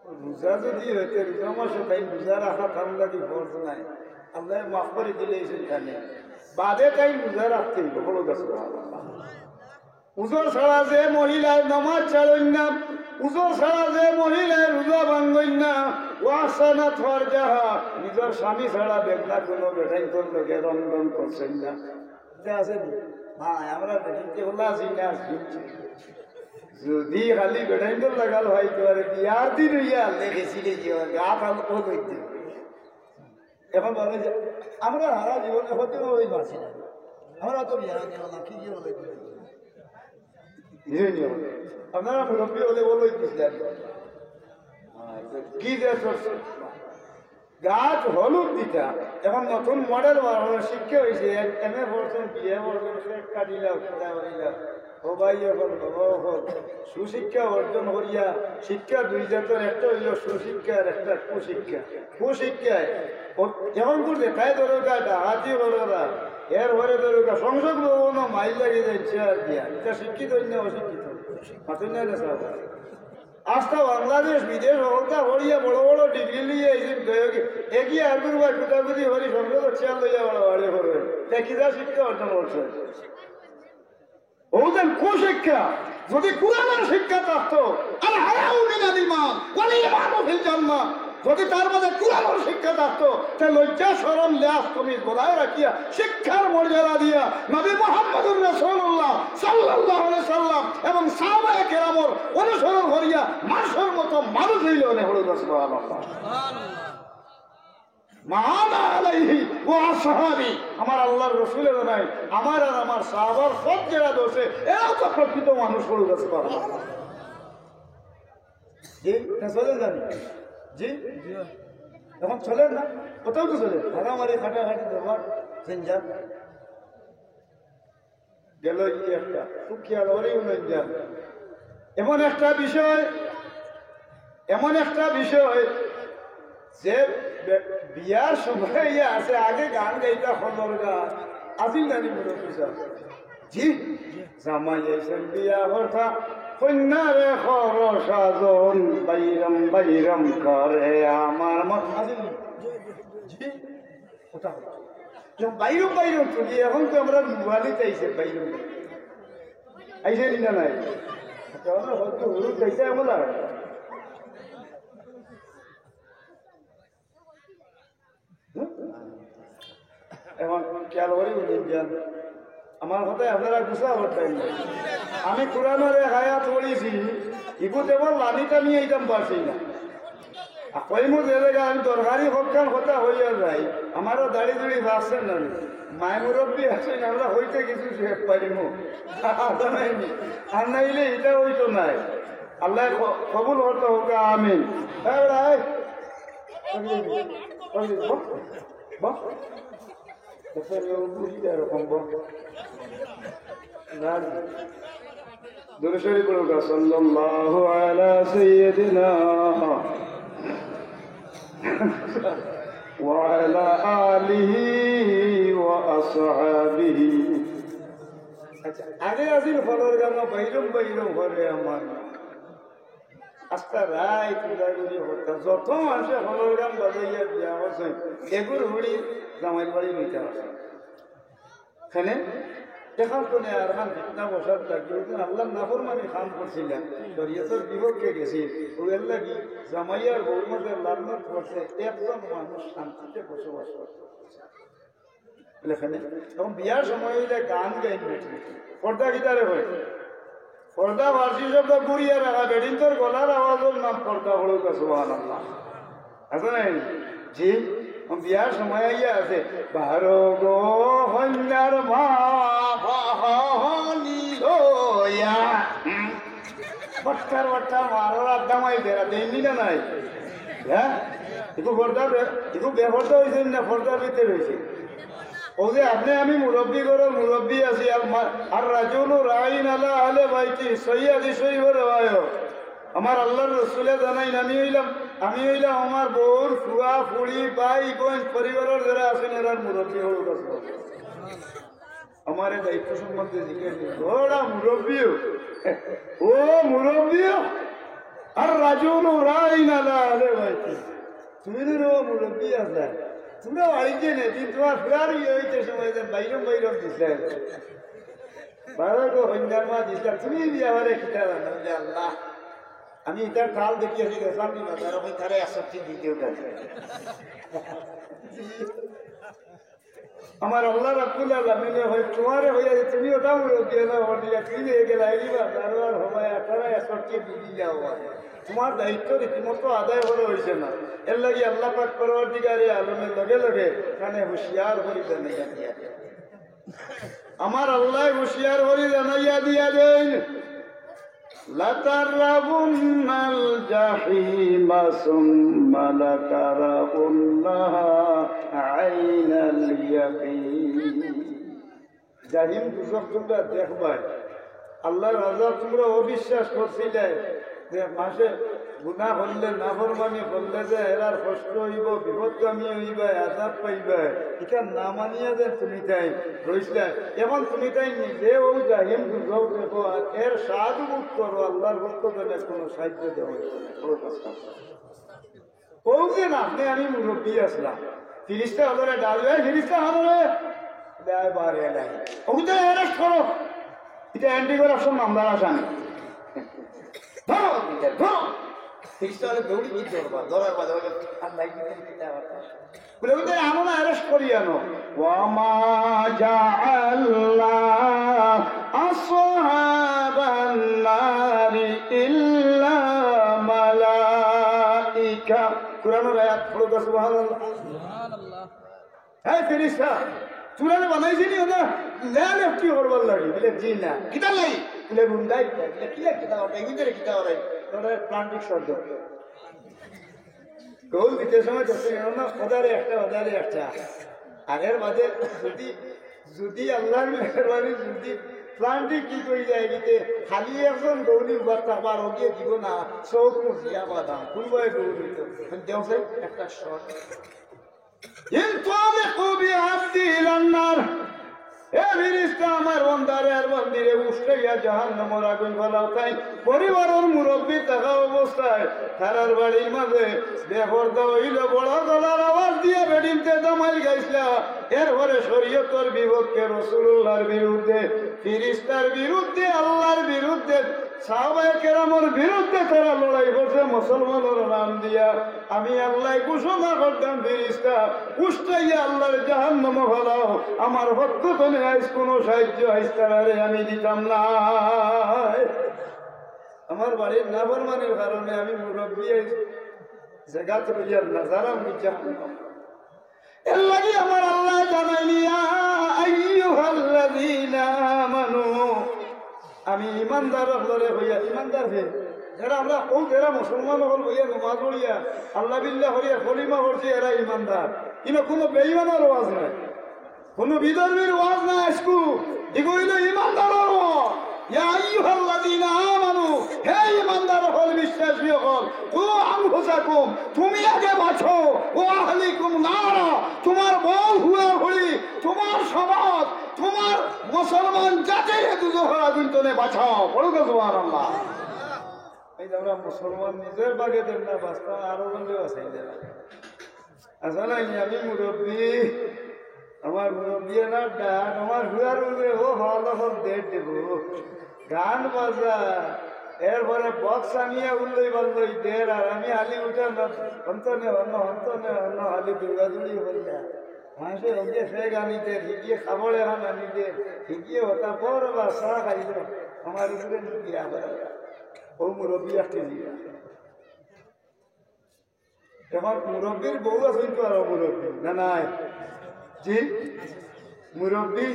রোজা যুদি অইতে রোজা মাসো তাইন রোজা রাখা তান লাগি ফরজ নায়, আল্লায় মাফ করি দিলে অইছে, বাদে তাইন রোজা রাখতে অইবো, বলো সুবহানাল্লাহ। উজর ছাড়া যে মহিলায় নমাজ ছাড়ইন না, উজর ছাড়া যে মহিলায় রোজা ভাঙ্গইন না, "ওয়া আহসানাত ফারজাহা", নিজর স্বামী ছাড়া বেগনা কুনু বেটাইন্তর লগে রং রং করছইন না। ইতা আছে নি? ভাই, আমরা বেটিন্তে বলা আছি না, আছি। যুদি খালি বেটাইন্তর লাগাল অইতো পারে, বিয়ার দিন অইয়া লেখেছি রে, গাত আল ও লইতে। এখন বলে যে, আমরা হারা জীবনে হতে ওই মাসি না। আমরা তো বিয়া দিয়ে বললাম, কি দিয়ে বলে? বুঝলেন নি? আপনারা মুরব্বী অকলে বলে দিছিলেন। কি যে চলছে? গাত হলুদ দিতা। এখন নতুন মডেল বার হলো, শিক্ষা অইছে, এম এ পড়ছইন, বি এ পড়ছইন, সে একটা দিলা, কোথায় দিলা? ও ভাই, এখন বাবা, এখন সুশিক্ষা অর্জন করিয়া, শিক্ষা দুই জাতর, একটা অইলো সুশিক্ষা আর একটা কুশিক্ষা। কুশিক্ষায় ও যেমন করছে, তাই ধরো, তাই ডাকাতি করো না, এরপরে ধরো, সংসদ ভবনও মাইর লাগি যায় চেয়ার দিয়া। ইটা শিক্ষিত না অশিক্ষিত? মাতুন না, না, স্যার। আস্তা বাংলাদেশ, বিদেশ হকলতা পড়িয়া বড় বড় ডিগ্রি লইয়া এই যে এগিয়ে আগুর ভাই কুদাকুদি করি সংসদর চেয়ার লইয়া বাড়াবাড়ি করবে। তে কিতা শিক্ষা অর্জন করছে? অউ যেন কুশিক্ষা। যুদি কুরআনর শিক্ষা থাকতো, আল হায়াউ মিনাল ঈমান, ওয়াল ঈমানু ফিল জান্নাহ, যুদি তার মাঝে কুরআনর শিক্ষা থাকতো, তে লজ্জা, শরম, লেহাজ, তমিজ বজায় রাখিয়া, শিক্ষার মর্যাদা দিয়া, নবী মুহাম্মদুর রাসূলুল্লাহ সাল্লাল্লাহু আলাইহি সাল্লাম এবং সাহাবায়ে কেরামর অনুসরণ করিয়া মানুষর মতো মানুষ অইলে অনে পড়ুন, সুবহানাল্লাহ। মা আনা আলাইহি ওয়া আসহাবি, আমার আল্লার রসুলে জানাই, আমার আর আমার সাহাবার পথ যেরা ধরছে, এরাউ তো প্রকৃত মানুষ, পড়ুন, সুবহানাল্লাহ। জি, না চলেন না? জি? এখন চলেন না? কোথাও তো চলেন। মারামারি, কাটাকাটি, দরবার, জঞ্জাল। গেল কি একটা? খুব খেয়াল করেই উনি যান। এমন একটা বিষয়, এমন একটা বিষয় যে বে-, বিয়ার সময় ইয়ে আছে, আগে গান গাইতা, হলর গান। আছিল নানি মুরব্বী সাহেব? জি? জামাই আইছেন বিয়া করতা, কইন্যারে করো সাজন, বাইরম বাইরম করে আমার মন। আছিল নি? জি? কথা বলো। যখন বাইরম বাইরম তুলি, এখন তো আমরা মোবাইলে চাইছে বাইরম বাইরম। আইছে নি না নাই? আচ্ছা, আমরা হয়তো হুরু চাইছে, আমরা এখন খেয়াল করি উনি যান। আমার কথায় আপনারা গুসা করতেন না। আমি কোরআনর এক আয়াত পড়ছি, ইগু তেমন লানি টানি আইতাম পারছি না। আর কইমু যে জায়গা আমি দরকারি হকখান কথা হইয়া যাই, আমারও দাড়ি দুড়ি বাঁচছে না। মাই মুরব্বী আছেন, আমরা হইতে কিছু শেষ পারিমু। আর নাইলে এটা হইতো নাই। আল্লাহ ক-, কবুল করতে হোক, আমিন। হ্যাঁ, ভাই। বস, বস। এরকম বল। না। দুরূদ শরীফ পড়ুক, সাল্লাল্লাহু আলা সাইয়্যিদিনা ওয়া আলা আলিহি আচ্ছা, আগে আছিল ফলর গান, বাইরম বাইরম করে আমার। আস্তা রাইত উজাগরি করতা, যত মানষে ফলর গান বাজাইয়া বিয়া করছে, এগুর হুড়ি জামাইর বাড়ি নিতে আসে। কেনে? এখন কোনে আর খান ফিতনা বসাত লাগি, ওই দিন আল্লাহর নাফরমানি কাম করছিলা, শরীয়তর বিপক্ষে গেছিল, ওই এর লাগি জামাই আর বউর মাঝে লানত করছে, একজন মানুষ শান্তিতে বসবাস করতে পারছে না। বুলে কেনে? এখন বিয়ার সময় অইলে গান গাইন বেটি। পর্দা কিতারে কয়? পর্দা ফার্সি শব্দ ঘুরিয়া রাখা, বেটিন্তর গলার আওয়াজর নাম পর্দা, পড়ুক্কা সুবহানাল্লাহ। আছে না? জি, এখন বিয়ার সময় আইয়া আছে, বারো গো হন্যার মা, বাহানি লয়া। হুম। বট্টার বট্টার মারর আড্ডা মাই বেড়া, দেননি না নাই? হ্যাঁ? একটু পর্দা বে-, একটু বেপর্দা হইছে না, পর্দার ভিতরে হইছে? ও যে আপনে আমি মুরব্বি ঘরর মুরব্বি আছি, আর মা-, আর রাজুলু রাইন আলা আহলে বাইতি, সহি হাদিস শরীফর রেওয়ায়ত। আমার আল্লাহর রসুলে জানাইন, আমি অইলাম, আমি অইলাম আমার বউর ফুয়া, ফুড়ি, ভাই, বোন, পরিবারর যেরা আছইন, এরার মুরব্বি হউক আছে। আমারে দায়িত্ব সম্বন্ধে জিজ্ঞেস করছে, ওরা মুরব্বিও, ও মুরব্বিও, আর রাজুলু রাইন আলা আহলে বাইতি। তুমি তো ও মুরব্বি আছলা, তোমরা বাড়িতে নেই, কিন্তু তোমার ফুয়ার ইয়ে হইতে সময় যেন বাইরম বাইরম দিছলা। বারো গো হন্যার মা দিছলা, তুমি বিয়া বারে কিতা জানো? বলে, আল্লাহ, আমি ইতার কাল দেখিয়া আছি, গেছিলাম নি বাজারো, আমি তারে একষট্টি দিতে উঠা। আমার আল্লাহ রাব্বুল আলামিনে কয়, তোমারে কইয়া যে তুমি ওটা মুরব্বি না, ওর দিকে তুমি নিয়ে গেলা, এই বাজারো আর হবায়, তারা একষট্টি দিদি যাওয়া। তোমার দায়িত্ব রীতিমতো আদায় করা হইছে না। এর লাগি আল্লাহ পাক পরওয়ারদিগারে আলমে লগে লগে কানে হুঁশিয়ার করি জানাইয়া দিয়া। আমার আল্লাহ হুঁশিয়ার করি জানাইয়া দিয়া দেন, লাতারাউন্নাল জাহিমা সুম্মা লাতারাউন্নাহা আইনাল ইয়াকিন। জাহিম দুজখ তোমরা দেখবায়। আল্লাহর আযাব তোমরা অবিশ্বাস করছিলায় যে মানষে গুনাহ করলে, নাফরমানি করলে যে এরার কষ্ট অইবো, বিপদগামী অইবায়, আযাব পাইবায়, ইটা না মানিয়া যে তুমি তাইন রইছলায়। এখন তুমি তাইন নিজে অউ জাহিম দুজখ দেখো, আর এর স্বাদ ভোগ করো, আল্লাহর পক্ষ থাকি কোনো সাহায্য দেওয়া অইছে না। অউ যে না, আপনে আমি মুরব্বি আছলাম। ফিরিস্তা অকলরে ডাক দেয়, ফিরিস্তা অকলরে দেয় বারে এলাই। অগুরে arrest করো। ইটা anti corruption মামলার আসামি। ধরো, ধরো। ফিরিস্তা অকলে দৌড়ি কি ধরবা? ধরার বাদে বলে, আল্লাহ, কি করে কিতা আবার? বলে, "ওদের আনো না, arrest করি আনো।" ওয়া মা জাআলনা আসহাবান নারি ইল্লা মালাইকা। কোরআনের আয়াত পড়ো তো, সুবহানাল্লাহ। হে ফিরিস্তা, তোরারে বানাইছি নি ওরা লেফটি করবার লাগি? বলে, "জি না।" কিতার লাগি? বলে, "রুন্দাই।" বলে, "কি কিতা ওটা? এগুলোরে কিতা ওরা?" ওরা প্লান্টিক শব্দ। গোল দিতে সময় দেখতে গেল না, ওদারে একটা, ওদারে একটা। আর এর বাদে যদি, যদি আল্লাহর মেহেরবানি যদি প্লান্টিক কি কই যায় দিতে, খালি একজন গৌরী বার্তা পার ওকে দিব না, চোখ মুজিয়া বাদাম, কোন ভাই গৌরী তো? দেওয়া একটা শট। ইনতালিকু বিআবদি ইলান নার। এ ফিরিস্তা, আমার বান্দারে আর বান্দিরে উষ্টাইয়া জাহান্নামর আগুন ফালাও তাইন। পরিবারর মুরব্বি থাকা অবস্থায় তারার বাড়ির মাঝে বেপর্দা অইলো, বড় গলার আওয়াজ দিয়া বেটিন্তে দামাইল গাইছলা। এরপরে শরীয়তর বিপক্ষে, রাসূলুল্লাহর বিরুদ্ধে, ফিরিস্তার বিরুদ্ধে, আল্লাহর বিরুদ্ধে, সাহাবায়ে কেরামর বিরুদ্ধে তারা লড়াই করছে মুসলমানর নাম দিয়া। আমি আল্লায় ঘোষণা করতাম, ফিরিস্তা, উষ্টাইয়া আল্লাহর জাহান্নামো ফালাও, আমার পক্ষ তনে আইজ কুনু সাহায্য আইজ তারারে আমি দিতাম না। আমার বাড়ির নাফরমানির কারণে আমি মুরব্বি আইজ জাগাত রইয়ার না, যারা আমি জাহান্নাম। এর লাগি আমার আল্লায় জানাইন, ইয়া আইয়ুহাল্লাযীনা আমানু, আমি ইমানদার অকলরে কইয়ার, ইমানদার হে, যেরা আমরা অউ যেরা মুসলমান অকল অইয়া নমাজ পড়িয়া, আল্লাহ বিল্লাহ করিয়া কলিমা পড়ছি, এরা ইমানদার। ইনো কুনু বেঈমানর ওয়াজ নায়, কুনু বিধর্মীর ওয়াজ নায় আইজকু, ইগু অইলো ইমানদারর ওয়াজ। ইয়া আইয়ুহাল্লাযীনা আমানু, হে ইমানদার অকল, বিশ্বাসী অকল, কু আনফুসাকুম, তুমি আগে বাঁচো, ওয়া আহলিকুম নারা, তুমার বউ ফুয়া ফুড়ি তোমার সমাজ, তোমার মুসলমান জাতিরে দুজখর আগুন তনে বাঁচাও। বলো তো সুবহানাল্লাহ। এই যে আমরা মুসলমান নিজের বাগে দেন না, বাঁচতাম আরো বললে বাঁচাই দেন। আসলে আমি মুরব্বী, আমার মুরব্বী না ডাক, আমার হুয়ার উড়ে ও ভালো হোক দেড় দেব। গান বাজা, এরপরে বক্স আনিয়া উল্লই বাল্লই দের, আর আমি হালি উঠে না, হন্ত নে হন্য, হন্ত নে হন্য, হালি দৌড়াদৌড়ি হইয়া। মাসে ওকে ফেগ আনিতে, হিগিয়ে খাবড় এখন আনিতে, হিগিয়ে হতা বড় বাসা খাইল, আমার উপরে বিয়া করে। ও মুরব্বী আসতে দিবা। এখন মুরব্বীর বউ আছে কিন্তু আরো মুরব্বী, না নাই? জি, মুরব্বী,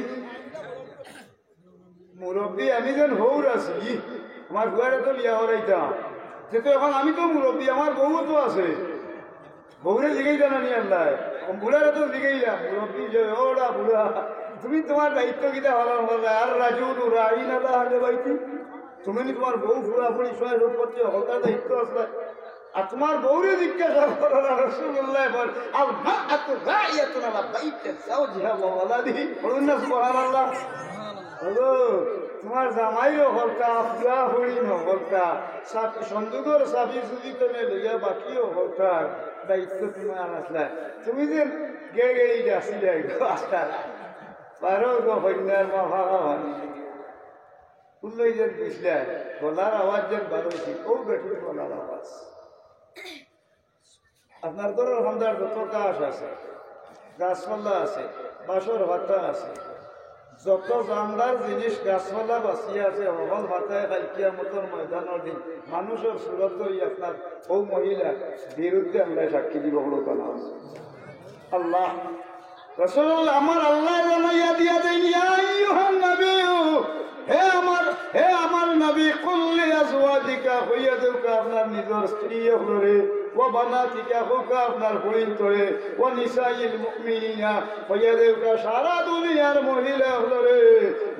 মুরব্বী আমি যেন হৌর আছি, আমার হুয়ারে তো বিয়া হরাইতাম, সে তো এখন আমি তো মুরব্বী, আমার বউও তো আছে, বউরে জিগাইতা না নি আল্লাহ, বুড়ারে তো জিগাইলাম, মুরব্বী যে ওরা বুড়া, তুমি তোমার দায়িত্ব কিতা পালন করলায়? আর রাজুলু রাইন আলা আহলে বাইতি, তুমি নি তোমার বউ ফুড়া ফুড়ি সয় সম্পত্তি হকলতার দায়িত্ব আছে। আর তোমার বউরে জিজ্ঞাসা করো না, রাসূলুল্লাহ বল, "আল মারআতু রাইয়াতুন আলা বাইতি যাওজিহা ওয়া ওয়ালাদিহি।" বলুন না সুবহানাল্লাহ। হলো, তোমার জামাইরও হকলতা, ফুড়া ফুড়ি হকলতা, সাথে সন্দুকর চাবি চুরি করে লইয়া বাকিও হকলতার দায়িত্ব তোমার আসলে। তুমি যে গে গেই যাচ্ছিলে আস্তা পারো গো, হইনার মা ভাগা ভাগি। উল্লই যেন দিছলা, গলার আওয়াজ যেন বারইছে, ও বেটির গলার আওয়াজ। আপনার ঘরর হামদার যত গাছ আছে, গাছপালা আছে, বাঁশর পাতা আছে, যত জানদার জিনিস গাছপালা বাঁচিয়া আছে, হকল পাতায় কাল কিয়ামতর ময়দানর দিন মানুষর সুরত ধরি আপনার ও মহিলা বিরুদ্ধে আমরা সাক্ষী দিব, বড় কথা। আল্লাহ রাসূলুল্লাহ, আমার আল্লাহ জানাইয়া দিয়া দেন, ইয়া আইয়ুহান নাবিয়্যু, হে আমার, হে আমার নবী, কুল লি আজওয়াজিকা, কইয়া দেউকা আপনার নিজর স্ত্রী অকলরে, ওয়া বানাতিকা, কউকা আপনার ফুড়িন্তরে, ওয়া নিসাইল মুমিনিনা, কইয়া দেউকা সারা দুনিয়ার মহিলা অকলরে,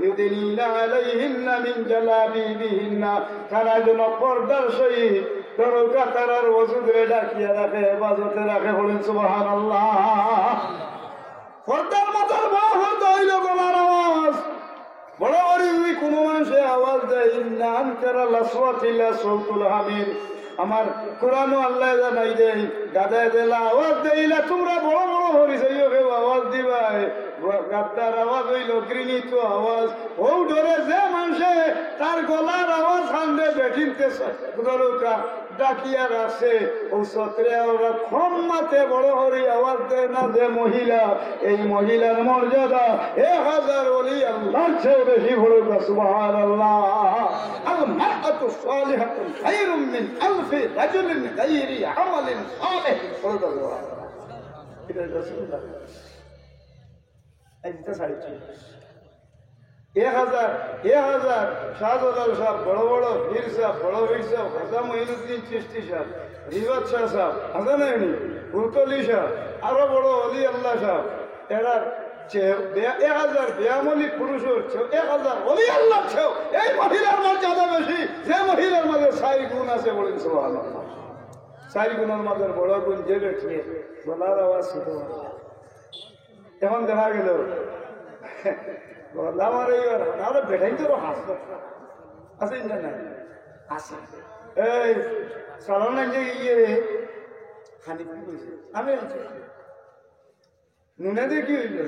ইউদিনিনা আলাইহিন্না মিন জালাবিবিহিন্না, তারা যেন পর্দার সহিত ধরউকা তারার অজুদরে ঢাকিয়া রাখে, হেফাজতে রাখে, বলেন সুবহানাল্লাহ। পর্দার মাঝে বড় পর্দা অইল গলার আওয়াজ। বড় করি যদি কুনু মানষে আওয়াজ দেয়, ইন্না আনকারাল আসওয়াতি লাসাউতুল হামির। আমার কোরআনও আল্লায় জানাই দেয়, গাধায় যেলা আওয়াজ দেয়, ইলা তুমরা বড় বড় করি যাইও, কেউ আওয়াজ দিবায়। গাধার আওয়াজ অইল ঘৃণিত আওয়াজ। অউ ডরে যে মানষে তার গলার আওয়াজ হানরে বেটিন্তে ধরউকা ডাকিয়া রাখছে, অউ সতরে আওরাত কম মাতে, বড় করি আওয়াজ দেয় না যে মহিলা, এই মহিলার মর্যাদা এক হাজার ওলি আল্লাহর চেয়ে বেশি, বড় সুবহানাল্লাহ। আল মারআতু সালিহাতুন খায়রুম মিন আলফি রাজুলিন গায়রি আমালিন সালিহ, বড় সুবহানাল্লাহ। এটা রাসূলুল্লাহ। এই যেটা সাড়ে তিন। এক হাজার, এক হাজার, শাহজালাল সাহেব, বড় বড় পীর সাহেব, বড় পীর সাহেব, খাজা মঈনুদ্দিন চিশতি সাহেব, রিফাত শাহ সাহেব, আছে না এমনি? ফুলতলি সাহেব, আরো বড় অলি আল্লাহ সাহেব, এরার চেয়ে বে-, এক হাজার বেয়ামলি পুরুষর চেয়ে, এক হাজার অলি আল্লাহর চেয়ে এই মহিলার মর্যাদা বেশি, যে মহিলার মাঝে চাইর গুণ আছে, বলেন সুবহানাল্লাহ। চাইর গুণর মাঝে বড় গুণ যে বেটিয়ে গলার আওয়াজ ছোট। এখন দেখা গেল, গলা মারে এবার, আমরা বেটাইন্তর হাসপাতাল আছে না নাই? আছে। এই, সালাম লাগে গিয়ে রে, খানিক কি কইছে? আমি আনছি। নুনে দিয়ে কি হইল?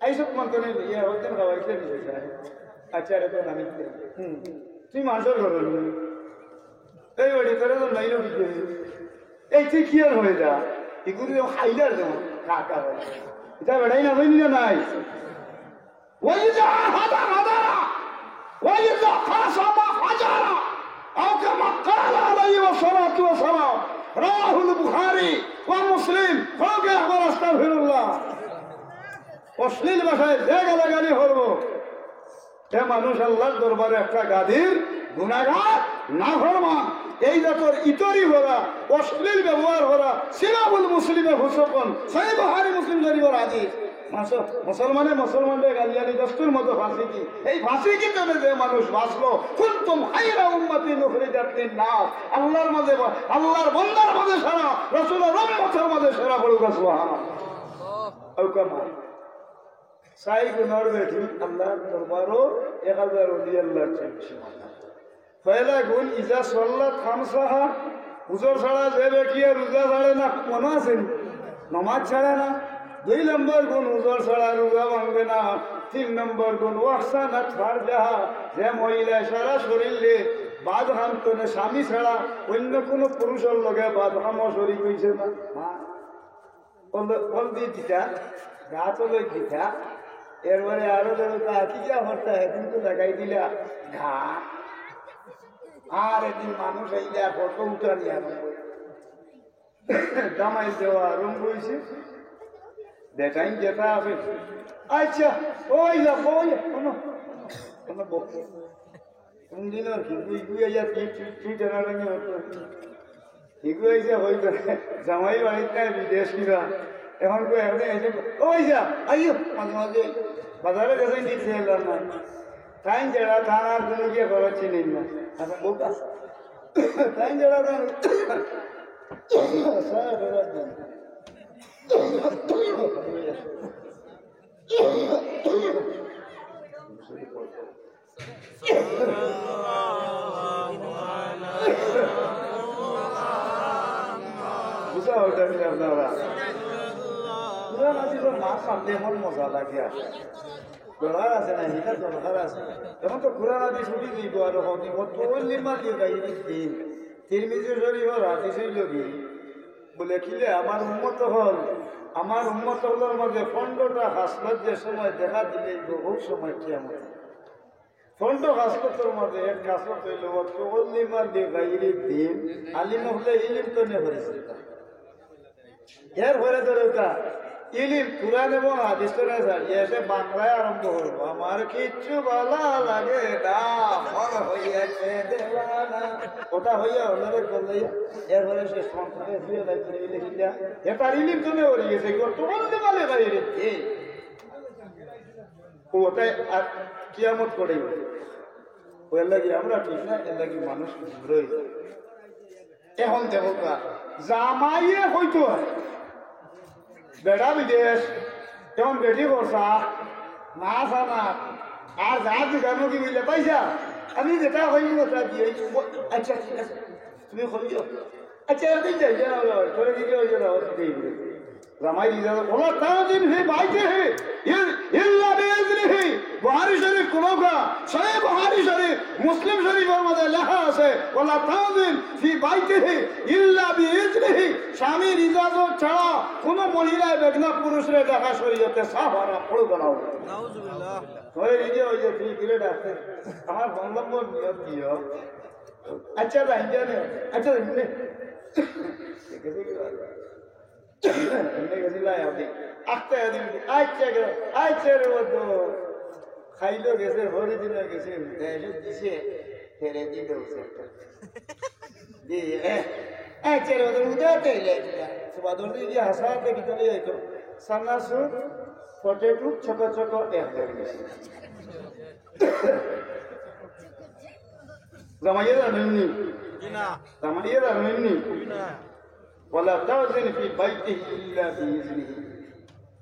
এই সব মন করে ইয়ে, ওই দিন খাওয়াইতে দিছে, স্যার। আচ্ছা, আরে তো আমি কি? হুম। তুই মানষর ঘর হল। এই বাড়ি করে তো নাই লোক গিয়ে। এই তুই কি আর হয়ে যা? এগুলি তো হাইলার যেমন কাকা হয়। এটা বেটাই না, হয়নি না নাই? ওয়াইদা আহাদা গাদারা, ওয়াইদা খাসামা ফাজারা, আও কামা ক্বালা আলাইহি ওয়াসসালাতু ওয়াসসালাম। রাওয়াহুল বুখারী ওয়া মুসলিম। হোক একবার আস্তাগফিরুল্লাহ। অশ্লীল ভাষায় যে গালাগালি করব, এ মানুষ আল্লাহর দরবারে একটা গাদির গুনাহগার, নাফরমান। এই জাতর ইতরি করা, অশ্লীল ব্যবহার করা, সিবাবুল মুসলিমে ফুসুকুন। সহিহ বুখারী মুসলিম শরীফর হাদিস। মাস-, মুসলমানে মুসলমানরে গালিগালি দস্তুর মতো ফাঁসিকি। এই ফাঁসিকি তনে যে মানুষ বাঁচলো, কুনতুম খায়রা উম্মাতিন উখরিজাত লিন-নাস। আল্লাহর মাঝে বা-, আল্লাহর বান্দার মাঝে সেরা, রাসূলের উম্মতের মাঝে সেরা, বলুক সুবহানাল্লাহ। আও কামা চাইর গুণর বেটি আল্লার দরবারো এক হাজার অলি আল্লার চাইতে বেশি মর্যাদা। পয়লা গুণ, ইজা সল্লাত খামসাহা, উজর ছাড়া যে বেটিয়ে রোজা ছাড়ে না, মনো আছে নি? নমাজ ছাড়ে না। দুই নম্বর গুণ, উজর ছাড়া রোজা ভাঙে না। তিন নম্বর গুণ, ওয়াহসানাত ফারজাহা, যে মহিলা সারা শরীরে বাদ হামতনে স্বামী ছাড়া অন্য কোনো পুরুষর লগে বাদ হামো শরিক অইছে না। হ্যাঁ। বল দি দিতা, গাত লই দিতা, এরপরে আরো ধরো তা কি যা হরতা, একদিন তো লাগাই দিলা ঘা। আর একদিন মানুষ আইলে আর ফটো উঠানি আরম্ভ অইছে। দামাই দেওয়া আরম্ভ অইছে। বেটাইন যেটা আছে, আচ্ছা, ওই যা, ওই যা, কোনো, কোনো বক্তব্য। কোন দিন আর কি, তুই, তুই আইয়া তুই, তুই, তুই টানাটানি হতো। হিগু আইসা হইতো, জামাই বাড়িত নাই, বিদেশ কিবা। এখন কই, এখন আইসা, "ও ভাইসা, আইও, মাঝে মাঝে বাজারে গেছে, নিতে এলাম না।" তাই যারা থানার কোনো গিয়ে খবর চিনি না। আচ্ছা, ও কাজ। তাই যারা থানা, স্যার, ওরা দিন। বুঝা অইতাছে নি আপনারা? কুরআন হাদিসর মাত মাতলে এমন মজা লাগে। দরকার আছে না, এটা দরকার আছে। এখন তো কুরআন হাদিস উঠি দিব আর হবে, ও তো ওই লিমা দিয়ে গাই দিন। তিরমিজি শরীফর হাদিস অইল কি? বলে, "কিলে আমার উম্মত অকল, আমার উম্মত অকলর মাঝে পনেরোটা খাসলত যে সময় দেখা দিলে, বহু সময় কিয়ামত।" পনেরো খাসলতর মাঝে এক খাসলত অইল, "ওয়া তুআল্লিমা লিগাইরি দ্বীন", আলিম অকলে ইলিম তো নে করেছে। এরপরে ধরো তা, ইলিম কুরআন এবং হাদিস তো নে স্যার, এসে বাংলায় আরম্ভ করবো, "আমার কিচ্ছু ভালা লাগে না, মন হইয়াছে দেওয়ানা।" ওটা হইয়া হলো রে করলে, এরপরে সে সন্তানে ফিরে যাইতে ইলিম ইলিম, এ তার ইলিম তো নে হয়ে গেছে, "ওয়া তুআল্লিমা লিগাইরি দ্বীন।" ও ওটাই আর কিয়ামত করেই। ও এর লাগি আমরা ঠিক না, এর লাগি মানুষ বিভ্র অই যায়। এখন দেখো কা, জামাইয়ে হইতো হয়, বেটা বিদেশ, এখন বেটি করছা, না জানা, আর যা জিগানো কি বুঝলে, "পয়সা, আমি যেটা হইব ওটা দিয়ে, ও, আচ্ছা, ঠিক আছে, তুমি হইও।" আচ্ছা, একদিন যাই, যাই, যাই, করে দিকে ওই জন্য ওর দিকে এগুলো। জামাই দিয়ে যাবে, "ওয়ালা তাজিন ফি বাইতিহি ইল-, ইল্লা বিইজনিহি।" বুখারী শরীফ কোনটা? সহিহ বুখারী শরীফ, মুসলিম শরীফর মাঝে লেখা আছে, "ওয়ালা তাজিন ফি বাইতিহি ইল্লা বিইজনিহি।" স্বামীর ইজাজত ছাড়া কোনো মহিলায় বেগনা পুরুষরে দেখা শরীয়তে সাফ হারাম, পড়ো বানাও। নাউজুবিল্লাহ। ওই যে, ওই যে, তুই ফিরে ডাকতে, আমার ফোন নম্বর নিয়ে দিও। আচ্ছা, রাইজা নে। আচ্ছা, রাইজা নে। এমনি গেছি লাই আপনি। আস্তে আদি, আচ্ছা, গে-, আচ্ছা রে, ও তো খাইলো গেছে, হরি দিন গেছে, দেশে দিছে, ফেরে দিল গেছে। জি, এ, আচ্ছা রে, ও তো উদা তেলে, সুবাদর দিয়ে গিয়ে হাসা দেখি চলে যাইতো। সানাসু, পটেটো, ছোট ছোট, এক ধরে গেছে। জামাইয়ে জানইন নি? জি না। জামাইয়ে জানইন নি? জি না। "ওয়ালা তাজিন ফি বাইতিহি ইল্লা বিইজনিহি।"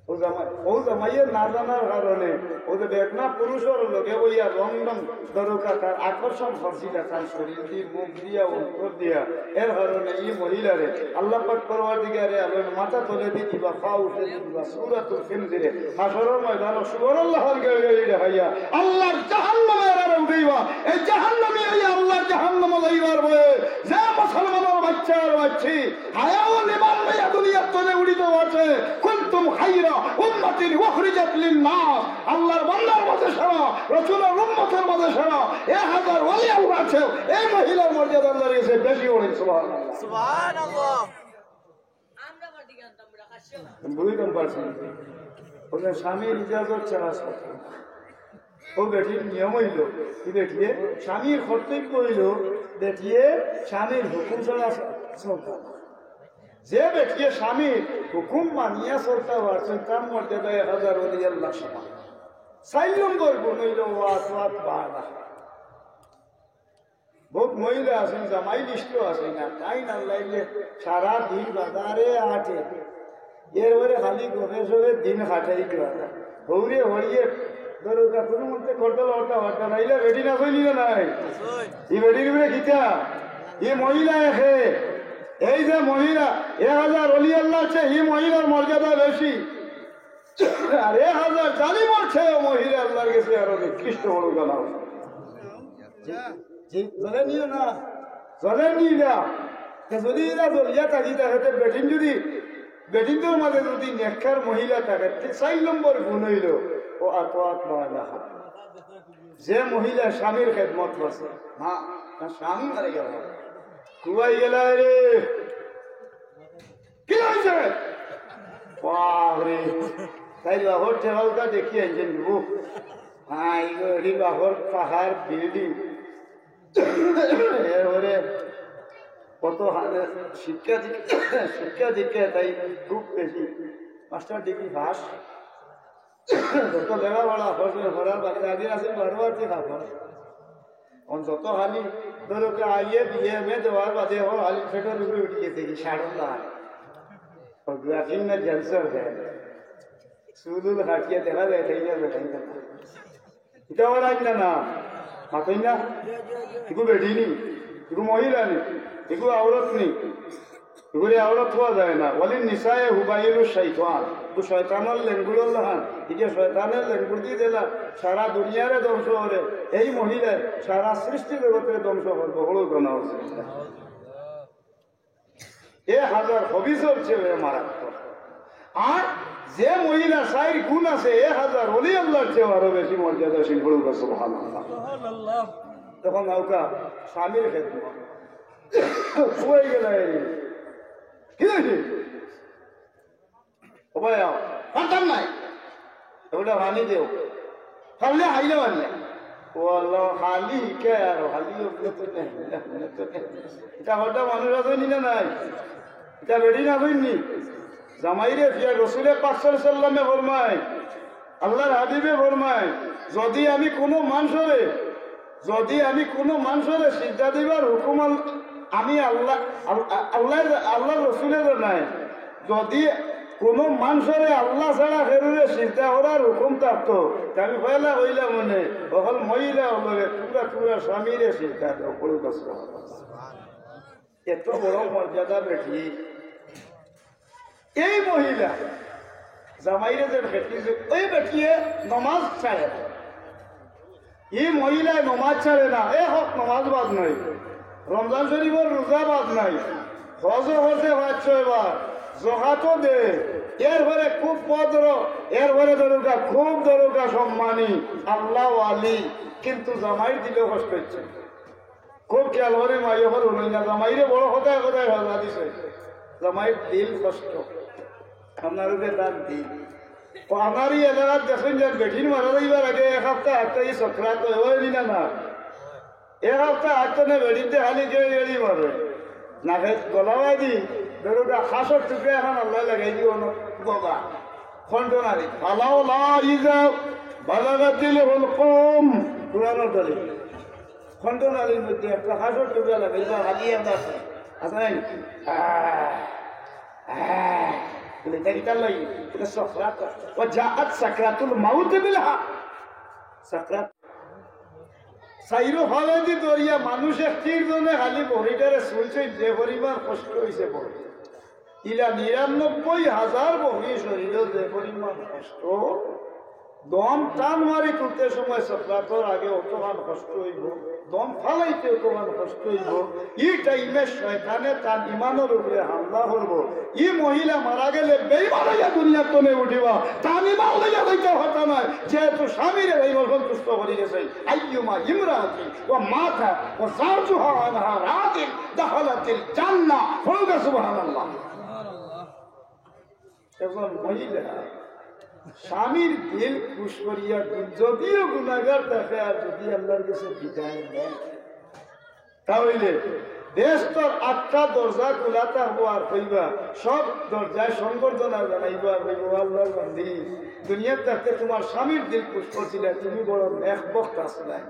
ও জামাই, ও জামাইয়ে না জানার কারণে, ও যে বেগনা পুরুষর লগে বইয়া রং রং দরকার, তার আকর্ষণ করছিল তার শরীর দিয়া, মুখ দিয়া, অন্তর দিয়া। এর কারণে এই মহিলারে আল্লাহ পাক পরওয়ারদিগারে আলম মাথা তলে দি দিবা, পা উপরে দি দিবা, সূরাতুল খিনজিরে। হাশরর ময়দানো শুয়োর আল্লাহর গাড়ি গাড়ি দেখাইয়া আল্লাহর জাহান্নামে এরারে উঠাইবা। এই জাহান্নামে এই আল্লাহর জাহান্নামে যাইবার ভয়ে যে মুসলমানর বাচ্চা আর বাচ্চি, হায়াও লিমান লইয়া দুনিয়ার তলে উড়িত আছে। কুনতুম খাইরা উম্মাতিন উখরিজাত লিন-নাস। আল্লাহর বান্দার মাঝে সেরা, রাসূলের উম্মতের মাঝে সেরা, এক হাজার ওলি আল্লাহ আছে। এই মহিলার মর্যাদা আল্লাহর কাছে বেশি অনেক। সুবহানাল্লাহ। সুবহানাল্লাহ। বুঝতাম পারছি না। ওদের স্বামীর ইজাজত ছাড়া চলতো না। ও বেটির নিয়ম অইল, কি বেটিয়ে স্বামীর কর্তব্য অইল, বেটিয়ে স্বামীর হুকুম ছাড়া চলতো না। যে বেটিয়ে স্বামীর হুকুম মানিয়া চলতা পারছইন, তার মর্যাদা এক হাজার ওলি আল্লাহর সমান। চাইর নম্বর গুণ অইল ওয়াত ওয়াত বাড়া। বহুত মহিলা আছইন, জামাই লিস্টো আছইন না, তাইন আল্লাইলে সারা দিন বাজারে আটে, এরপরে খালি গফে সবে দিন কাটাই দেওয়া যায়। হৌরে হরিয়ে ধরো, তা কোনো মতে করতে লড়তে পারতে না। ইলা বেটি না কইলি না নাই? ই বেটির উপরে কিতা? ই মহিলা একে, এই যে মহিলা, এক হাজার অলি আল্লাহর চেয়ে ই মহিলার মর্যাদা বেশি। আর এক হাজার জালিমর চেয়ে মহিলা আল্লাহর কাছে আরো নিকৃষ্ট, বড় কথা। জি, জ্বলে নিও না। জ্বলে নিও না। তে যদি এরা জ্বলিয়া থাকি থাকে, তে বেটিন যদি, বেটিনদের মাঝে যদি নেককার মহিলা থাকে, তে চার নম্বর গুণ হইল, ও আতওয়াত বালাহা। যে মহিলা স্বামীর খেদমত করছে, হ্যাঁ, তার স্বামী মারা গেল, কুয়াই গেল রে, কি হয়েছে? বাপরে, তাই বাহর চেহারাটা দেখি আনছেন, ও, হ্যাঁ, এই বাহর পাহাড়, বিল্ডিং, এরপরে কত হারে শিক্ষা দীক্ষা, শিক্ষা দীক্ষা তাই খুব বেশি, মাস্টার ডিগ্রি পাস, যত লেখাপড়া করছে, পড়ার বাকি আগে আছে বারো আর কি খাবার। এখন যত খালি ধরো কে আইয়ে বিয়ে এম এ দেওয়ার বাদে এখন খালি পেটের উপরে উঠে গেছে কি সাড়ন দাঁড়। ও গ্রাফিন না ক্যান্সার হয়। চুলুল কাটিয়ে দেখা যায়, তাই না, বেটাই না। এটা ওরা আইন না, না। মাতই না? এগু বেটি নি, এগু মহিলা নি, এগু আওরত নি, এগুরে আওরত হওয়া যায় না। ওয়ালিন নিসায়ে হুবাইলু শয়তান, তো শয়তানের লেঙ্গুড়র লাখান। এই যে শয়তানের লেঙ্গুড় দিয়ে দিলা, সারা দুনিয়ারে ধ্বংস করে, এই মহিলায় সারা সৃষ্টি জগতরে ধ্বংস করবো। বড় গুনাহ। এক হাজার খবিসর চেয়ে মারাত্মক। আর যে মহিলা চাইর গুণ আছে, এক হাজার অলি আল্লাহর চেয়ে আরো বেশি মর্যাদাশীল। বলুন সুবহানাল্লাহ। তখন আউকা স্বামীর খেদমত। শুয়ে গেলে কি হয়েছে? ও ভাই, আও। পারতাম নাই। ওটা পানি দেও। পারলে হাইলে পারলে। ও আল্লাহ, খালি কে আর খালি ওগুলো তো নেই, ওগুলো তো নেই। এটা হঠাৎ মানুষ আছে নি না নাই? এটা বেটি না হইনি? জামাইরে ফিয়া রসুলে পাক সাল্লাল্লাহু আলাইহি ওয়াসাল্লামে ফরমায়, আল্লাহর হাবিবে ফরমায়, যদি আমি কোনো মানুষরে যদি আমি কোনো মানুষরে সিজদা দিবার হুকুম আল-, আমি আল্লাহ, আল-, আল্লাহ, আল্লাহর রসুলে জানায়, যদি কোনো মানুষরে আল্লাহ ছাড়া কেউরে সিজদা করার হুকুম থাকতো, তে আমি পয়লা কইলাম মনে, অকল মহিলা অকলরে, তোমরা তোমরা স্বামীরে সিজদা দেও, বলুন সুবহানাল্লাহ। এত বড় মর্যাদা বেটি। এই মহিলা জামাইরে যে বেটি, ওই বেটিয়ে নমাজ ছাড়ে না। এই মহিলায় নমাজ ছাড়ে না, এ হক নমাজ বাদ নাই, রমজান শরীফর রোজা বাদ নাই, হজও করছে পাঁচ ছয় বার, জকাতও দে, এরপরে খুব ভদ্র, এরপরে ধরুকা খুব ধরুকা সম্মানী, আল্লাহ ওয়ালি, কিন্তু জামাইর দিলে কষ্ট হচ্ছে। খুব খেয়াল করি মাইয়ে হল হুনই না, জামাইরে বড় কথায় কথায় হজা দিছে। জামাইর দিল কষ্ট, আপনার উপরে তার দিল। ও আমার এই এলাকার দেখুন যে বেটিন মারা যাইবার আগে এক হাপ্তা আটটা এই চক্রান্ত হয়নি না, না? এক হাপ্তা আটটা না বেটিনতে খালি গেড়ি গেড়ি মারে। না খাই গলাবাই দি, বেরোটা খাসর টুকরে এখন আল্লাহ লাগাই দিব না, বাবা। খণ্ডনালী। ফালাউলা ইজা বালাগাতিল হুলকুম। কোরআনের দলিল। খণ্ডনালীর মধ্যে একটা খাসর টুকরা লাগে, এটা হালিয়ে আমরা আছে। আছে নাই? আহ, আহ, বলে, এটা কিতার লাগি? এটা সফরাত। ওয়া জাআত সাকরাতুল মাউত বিল হক। সাকরাত। সাইরো ফালেদি দরিয়া মানুষ এক তীর জনে খালি বহিটারে ছুইছে, যে পরিমাণ কষ্ট হইছে বড়। ইলা নিরানব্বই হাজার বহি শরীরও যে পরিমাণ কষ্ট, দম টান মারি তুলতে সময় সফরাতর আগে অতখান কষ্ট হইব, দম ফালাইতে অতখান কষ্ট হইব। ই টাইমে শয়তানে তার ইমানর উপরে হামলা করব। ই মহিলা মারা গেলে বেইমান হইয়া দুনিয়ার তনে উঠিবা, তার ইমান লইয়া যাইতে হতা নয়, যেহেতু স্বামীরে বেইমান সন্তুষ্ট করি গেছে। আইয়ুমা ইমরাতি ওয়া মাতা ওয়া জাওজুহা আনহা রাদিন দাখালাতিল জান্নাহ। পড়ুন সুবহানাল্লাহ। একজন মহিলা স্বামীর দিল খুশ করিয়া গুন-, যদিও গুনাহগার থাকে আর যদি আল্লাহর কাছে বিদায় নেয়, তা হইলে বেহেস্তর আটটা দরজা খোলা থাকবো আর কইবা, সব দরজায় সংবর্ধনা জানাইবা আর কইবা, "ও আল্লাহর বান্দি, দুনিয়াত থাকতে তোমার স্বামীর দিল খুশ করছিলে, তুমি বড় নেকবখত আছলায়।"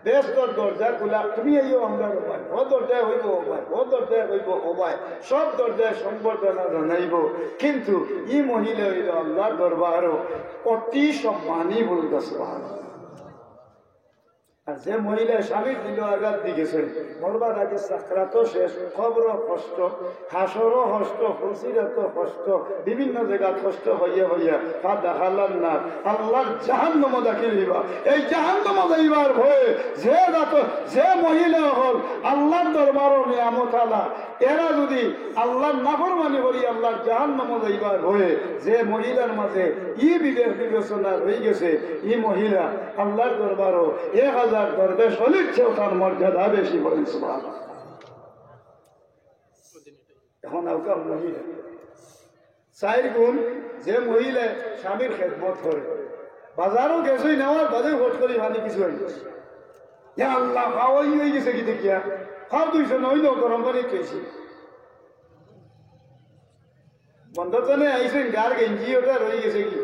বেহেস্তর দরজা খুলা, তুমি আইও আমরার অবায়, অউ দরজায় অইবো অবায়, অউ দরজায় অইবো অবায়, সব দরজায় সম্বর্ধনা জানাইবো। কিন্তু ই মহিলা অইলো আল্লাহর দরবারো অতি সম্মানী, বলুন সুবহানাল্লাহ। আর যে মহিলা স্বামীর দিলো আঘাত দি গেছে, মরবার আগে সাকরাতও শেষ, কবরও কষ্ট, হাশরও কষ্ট, ফুলসিরাতও কষ্ট, বিভিন্ন জাগাত কষ্ট অইয়া অইয়া ফাদাখালান নার, আল্লাহর জাহান্নামো দাখিল অইবা। এই জাহান্নামো যাইবার ভয়ে যে রাত, যে মহিলা অকল আল্লাহর দরবারো নিয়ামত আলা, এরা যুদি আল্লাহর নাফরমানি করি আল্লাহর জাহান্নামো যাইবার ভয়ে, যে মহিলার মাঝে ই বিবেক বিবেচনা রইগেছে, ই মহিলা আল্লাহর দরবারো এক হাজার দরবেশ অলির চেয়েও তার মর্যাদা বেশি, বলেন সুবহানাল্লাহ। এখন আউকা মহিলা। চাইর গুণ, যে মহিলায় স্বামীর খেদমত করে, বাজারো গেছই, নেওয়ার বাদে ফট করি পানি কিছু আনছে। ইয়া আল্লাহ, খাওয়াই অইগেছে কি দেখিয়া, খাও দুইশো নয় ন গরম পানি খেয়েছি। বন্ধ তো নেই, আইসেন, গার গেঞ্জি ওটা রইগেছে কি,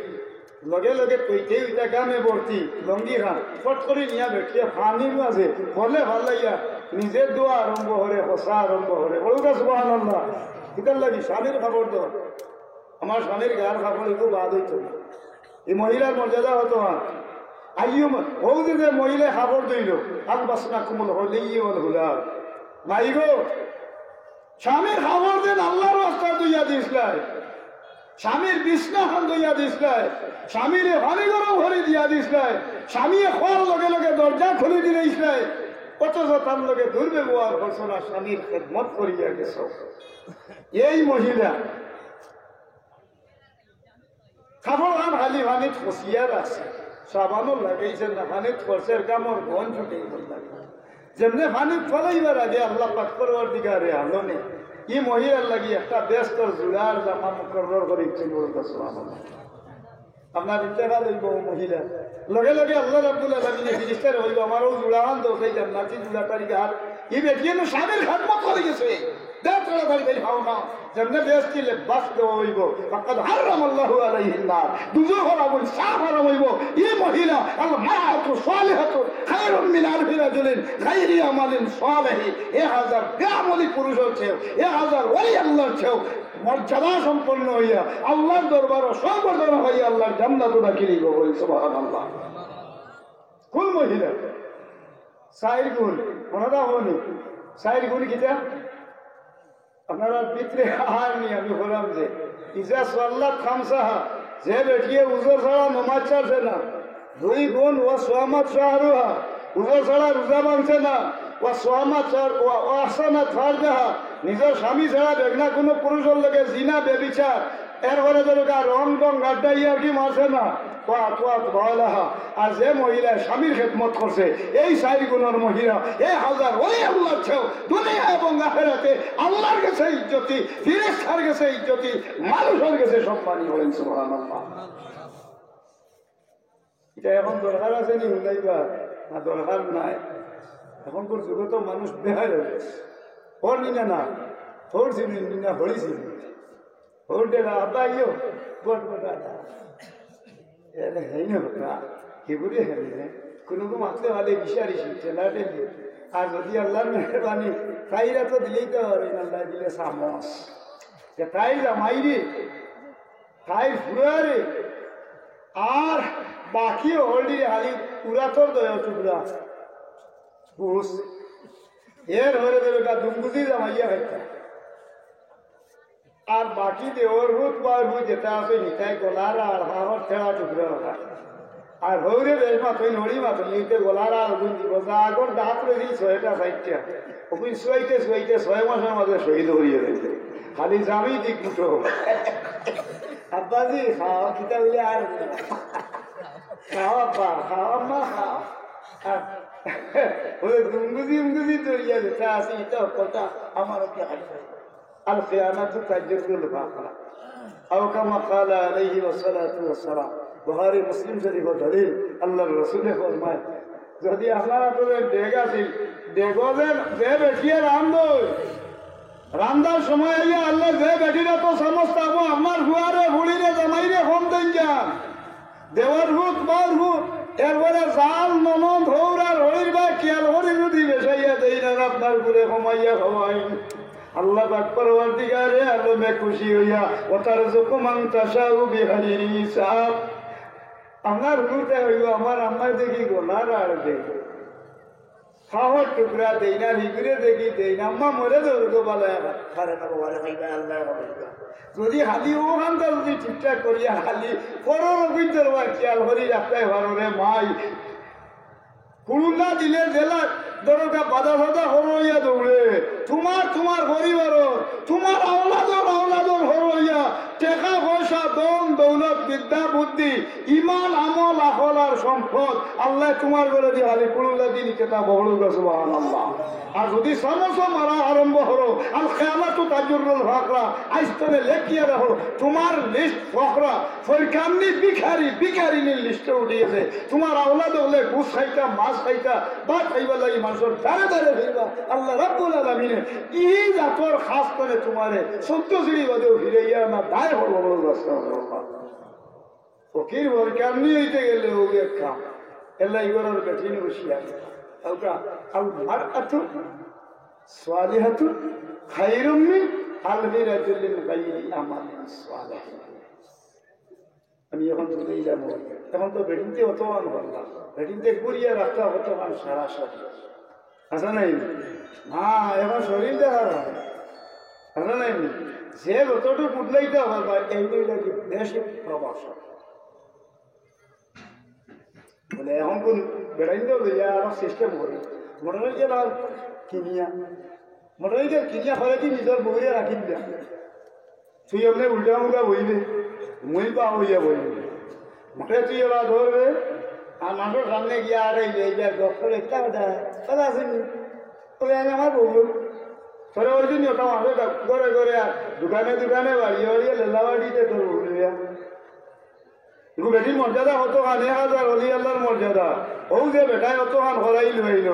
লগে লগে কইতে ওইটা গামে ভর্তি, লঙ্গি খান, ফট করি নিয়া বেটিয়ে পানির মাঝে বলে ফালাইয়া নিজে দোয়া আরম্ভ করে, হসা আরম্ভ করে। বলুকা সুবহানাল্লাহ। কিতার লাগি? স্বামীর কাপড় তো, আমার স্বামীর গার কাপড় এগু বাদ অইতো না। ই মহিলার মর্যাদা অতো অয়। আইয়ু ম-, অউ যে, যে মহিলায় কাপড় ধইলো, আলবাসনাকুমুল হুলিয়্যা ওয়াল হুলা। মাই গো, স্বামীর কাপড় যেন আল্লাহর ওয়াস্তে ধইয়া দিছলায়, স্বামীর বিছনা খান ধইয়া দিছলায়, স্বামীরে পানি গরম করি দিয়া দিছলায়, স্বামীয়ে খাওয়ার লগে লগে দরজা খুলি দিলাইছলায়, অথচ তার লগে দুর্ব্যবহার করছো না, স্বামীর খেদমত করিয়া গেছো। এই মহিলা কাপড় খান খালি পানিত খসিয়া রাখছে, সাবানও লাগাইছে না, পানিত খসের কামড় ঘন ছুটে লাগে। যেমনে পানিত ফালাইবার আগে আল্লাহ পাক পরওয়ারদিগারে আলমে ই মহিলার লাগি একটা বেহেস্তর জুড়ার জামা মুকরর করি দিছইন, বলুকা সুবহানাল্লাহ। আপনার ইন্তেকাল অইবো অউ মহিলা, লগে লগে আল্লাহ রাব্বুল আলামিনে ফিরিস্তারে কইবো, "আমার অউ জুড়া খান দেও, সেই জান্নাতি জুড়াটার গাত।" ই বেটিয়ে নু স্বামীর খেদমত করি গেছে, দেও তাড়াতাড়ি তাইর পাও না। যেমনে বেহেস্তি লেবাস দেওয়া অইবো, ফাকাদ হাররামাল্লাহু আলাইহিন নার, দুজখর আগুন সাফ হারাম অইবো। ই মহিলা, আল মারআতু সালিহাতু খায়রুম মিন আলফি রাজুলিন গায়রি আমালিন সালিহি, এক হাজার বেআমলি পুরুষর চেয়েও, এক হাজার ওলি আল্লাহর চেয়েও মর্যাদা সম্পন্ন অইয়া, আল্লাহর দরবারো সম্বর্ধনা পাইয়া আল্লাহর জান্নাতো দাখিল অইবো, বলি সুবহানাল্লাহ। কোন মহিলা? চাইর গুণ, মনে রাখো নি, চাইর গুণ কিতা? আপনারার ভিতরে আর নি, আমি বললাম যে, ইজা সাল্লাত খামসাহা, যে বেটিয়ে উজর ছাড়া নমাজ ছাড়ছে না, দুই গুণ, ওয়া সামাত শাহরাহা, উজর ছাড়া রোজা ভাঙছে না, ওয়া সামাত শাহর-, ওয়া, ওয়া আহসানাত ফারজাহা, নিজর স্বামী ছাড়া বেগনা কোনো পুরুষর লগে জিনা, ব্যভিচার, এরপরে ধরো গা রং টং গাড্ডা ইয়ার্কি মারছে না, ওয়া আতওয়াত বালাহা, আর যে মহিলায় স্বামীর খেদমত করছে, এই চাইর গুণর মহিলা এক হাজার ওলি আল্লাহর চেয়েও দুনিয়া এবং আখেরাতে আল্লাহর গেছে ইজ্জতি, ফিরিস্তার গেছে ইজ্জতি, মানুষর গেছে সম্মানী। বলেন সুবহানাল্লাহ। ইটা এখন দরকার আছে নি হুনাইবা? না, দরকার নাই। এখনকার যুগে তো মানুষ বেহায়া অইগেছে। হর নিনা না, হর চিনি নিনা, হরি চিনি। হর ডেরা আব্বা আইও, বট বট আদা। এরে হেইন হতা, হিগুরে হেইন, কোনো গো মাতলে ভালে বিচারি শিখছে, লাটে দিয়ে। আর যদি আল্লাহর মেহেরবানি, তাইরা তো দিলেই তো পারে, আল্লাহ দিলে চামচ। যে তাই জামাইরে, তাই ফুয়ারে, আর বাকি হলডি খালি উড়াতর দয়া টুকরা। বুঝ। এর হরে দেবে গা দুমগুজি জামাইয়া খাইতা। আর বাকি দেওর হুত বার হুত যেটা আছে, নিতাই গলার আর হাওর ছেঁড়া টুকরা ওটা। আর হৌরে বেশ মাতইন, হরি মাতইন, নিতে গলার আর গুণ দিব, যা আগর দাঁত রয়েছে ছয়টা সাইডটা। ওগুন শুয়াইতে শুয়াইতে ছয় মাসের মাঝে শহীদ করিয়ে দিয়েছে। খালি জামি দিক মুঠো। আব্বাজি, খাও, কিতা বলে আর খাও আব্বা, খাও আম্মা, খাও। আর ওই গুঙ্গুজি উঙ্গুজি দরিয়া যেটা আছে, এটা কথা আমার ওকে খাইতে হবে। আল খিয়ানাতু তাজিরুল ফাকরা। আও কামা ক্বালা আলাইহি ওয়াসসালাতু ওয়াসসালাম। বুখারী মুসলিম শরীফর দলিল, আল্লাহর রাসূলে ফরমায়, যদি আপনার হাতে ডেগ আছিল, ডেগো যে, যে বেটিয়ে রান্ধই, রান্দার সময় আইয়া আল্লাহ যে বেটিরা তো সমস্ত আবু আমার ফুয়ারে, ফুড়িরে, জামাইরে কম দেন যান। দেওর হুত, বাউর হুত, এরপরে জাল, ননদ, হৌর আর হরির ভাই খেয়াল করি যদি বেশাইয়া দেইন আর আপনার উপরে কমাইয়া খাওয়াইন, আল্লাহ পাক পরওয়ারদিগারে আলমে খুশি হইয়া, "ওয়া তারযুকু মান তাশাউ বিগাইরি হিসাব।" আপনার হুরুতে হইব, আমার আম্মায় দেখি গলার আর দেই, খাওয়ার টুকরা দেই না, হিগুরে দেখি দেই না, আম্মা মরে ধরবো বালা, পারে না বাবা, খাইবা আল্লাহ খাইবা। যদি খালি ও খানটা যদি ঠিকঠাক করিয়া খালি পরর অভ্যন্তর খেয়াল করি রাখতে পারো রে মাই, কুড়ুল্লা দিলে জেলা দরকা বাধা সাধা হরইয়া দৌড়ে। তোমার, তোমার পরিবারর, তোমার আওলাদর, আওলাদর হরইয়া, টেকা পয়সা, ধন, দৌলত, বিদ্যা, বুদ্ধি, ইমান, আমল, আখল আর সম্পদ, আল্লাহ তোমার করে দিয়ে খালি কুড়ুল্লা দিন কেতা বহরুগা, সুবহানাল্লাহ। আর যদি সমস্ত মারা আরম্ভ হলো, আল কিয়ামাতু তাজুরুল ফাকরা, আইস্তনে লেখিয়া রাখো, তোমার লিস্ট ফকরা, ফরকামনি ভিখারি, ভিখারিনীর লিস্টে উঠি গেছে। তোমার আওলাদ হলে ঘুষ খাইতা, মাছ খাইতা, ভাত খাইবার লাগি মানুষর দাঁড়ে দাঁড়ে ফিরবা। আল্লাহ রাব্বুল আলামিনে ই জাতর খাস করে তোমারে চোদ্দ সিঁড়ি বাদেও ফিরাইয়া না দায় হলো, বড় রাস্তা হলো। ফকির ফরকামনি হইতে গেলে ও এক কাম। এল্লা ইগরর বেটিন বসিয়া। ওটা আল মারআতু সালিহাতু খায়রুম মিন আলফি রাজুলিন গায়রি আমালিন সালিহ। আমি এখন তো এই যাবো। এখন তো বেটিনতে অতমান করলাম। বেটিনতে ঘুরিয়ে রাখতে অতমান সারাসারি। আছে নাই? না, এখন শরীর দেখা যায়। আছে নাই? যে যতটুকু বুঝলাইতে হবে, বা এই নিয়ে নাকি বেশি প্রভাবশালী। বলে, এখন কোন বেড়াইতে হবে, ইয়া আরো সিস্টেম করে। মোটরসাইকেল আর কিনিয়া। মোটরসাইকেল কিনিয়া ফেলে কি নিজের বউরে রাখি দিয়া। তুই এমনি উল্টা উল্টা বইবে, মুই পা হইয়া বইবে। মোটে তুই এবার ধরবে, আর মানুষের সামনে গিয়া আড়াইবে, এই যে ডক্টর একটা কথা, কথা আসেনি। ওই আমি আমার বউ। তোরা ওই দিন ওটা মানুষ ঘরে ঘরে আর দোকানে দোকানে বাড়িয়ে বাড়িয়ে লেলা বাড়িতে তোর বউ লইয়া। কিন্তু বেটির মর্যাদা কতখান, এক হাজার অলি আল্লাহর মর্যাদা। ও যে বেটায় অতখান হরাই লইল,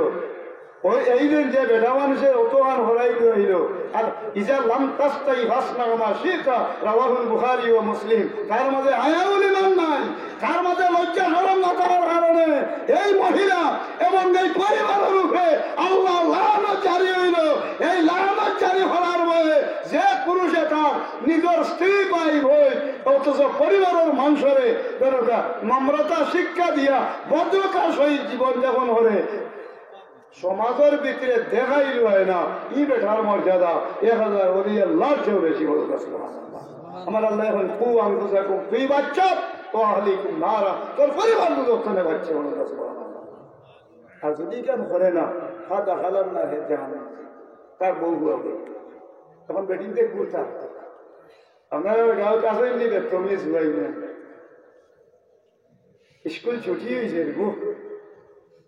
ওই এই দিন যে বেটা মানুষে অতখান হরাই লইল, আর ইজা লাম তাস্তাই ফাসনা মা শিতা, রাওয়াহুল বুখারী ওয়া মুসলিম। তার মাঝে হায়াউল ঈমান নাই, তার মাঝে লজ্জা শরম না থাকার কারণে এই মহিলা এবং এই পরিবারের উপরে আল্লাহ লানত জারি হইল। এই লানত জারি হওয়ার ভয়ে যে পুরুষে তার নিজের স্ত্রী পাই ভয়, অথচ পরিবারের মানুষরে দরকার নম্রতা শিক্ষা দিয়া ভদ্রতার সহিত জীবন যাপন করে সমাজের ভিতরে দেখাইল হয় না, ই বেটার মর্যাদা এক হাজার অলি আল্লাহর চেয়েও বেশি বড় কথা। আমার আল্লাহ এখন কু আনফুসাকুম, তুই বাচ্চা, ও আহলিকুম নারা, তোর পরিবার লোক ওখানে বাচ্চা বড় কথা। আর যদি কেন করে না, ফাদা হালাল না হে জাহান, তার বউ হবে। তখন বেটিনতে ঘুরতে হবে। আপনারা গাঁও কাছে এমনি বেতমিজ হইল না। স্কুল ছুটি হয়েছে রে গো।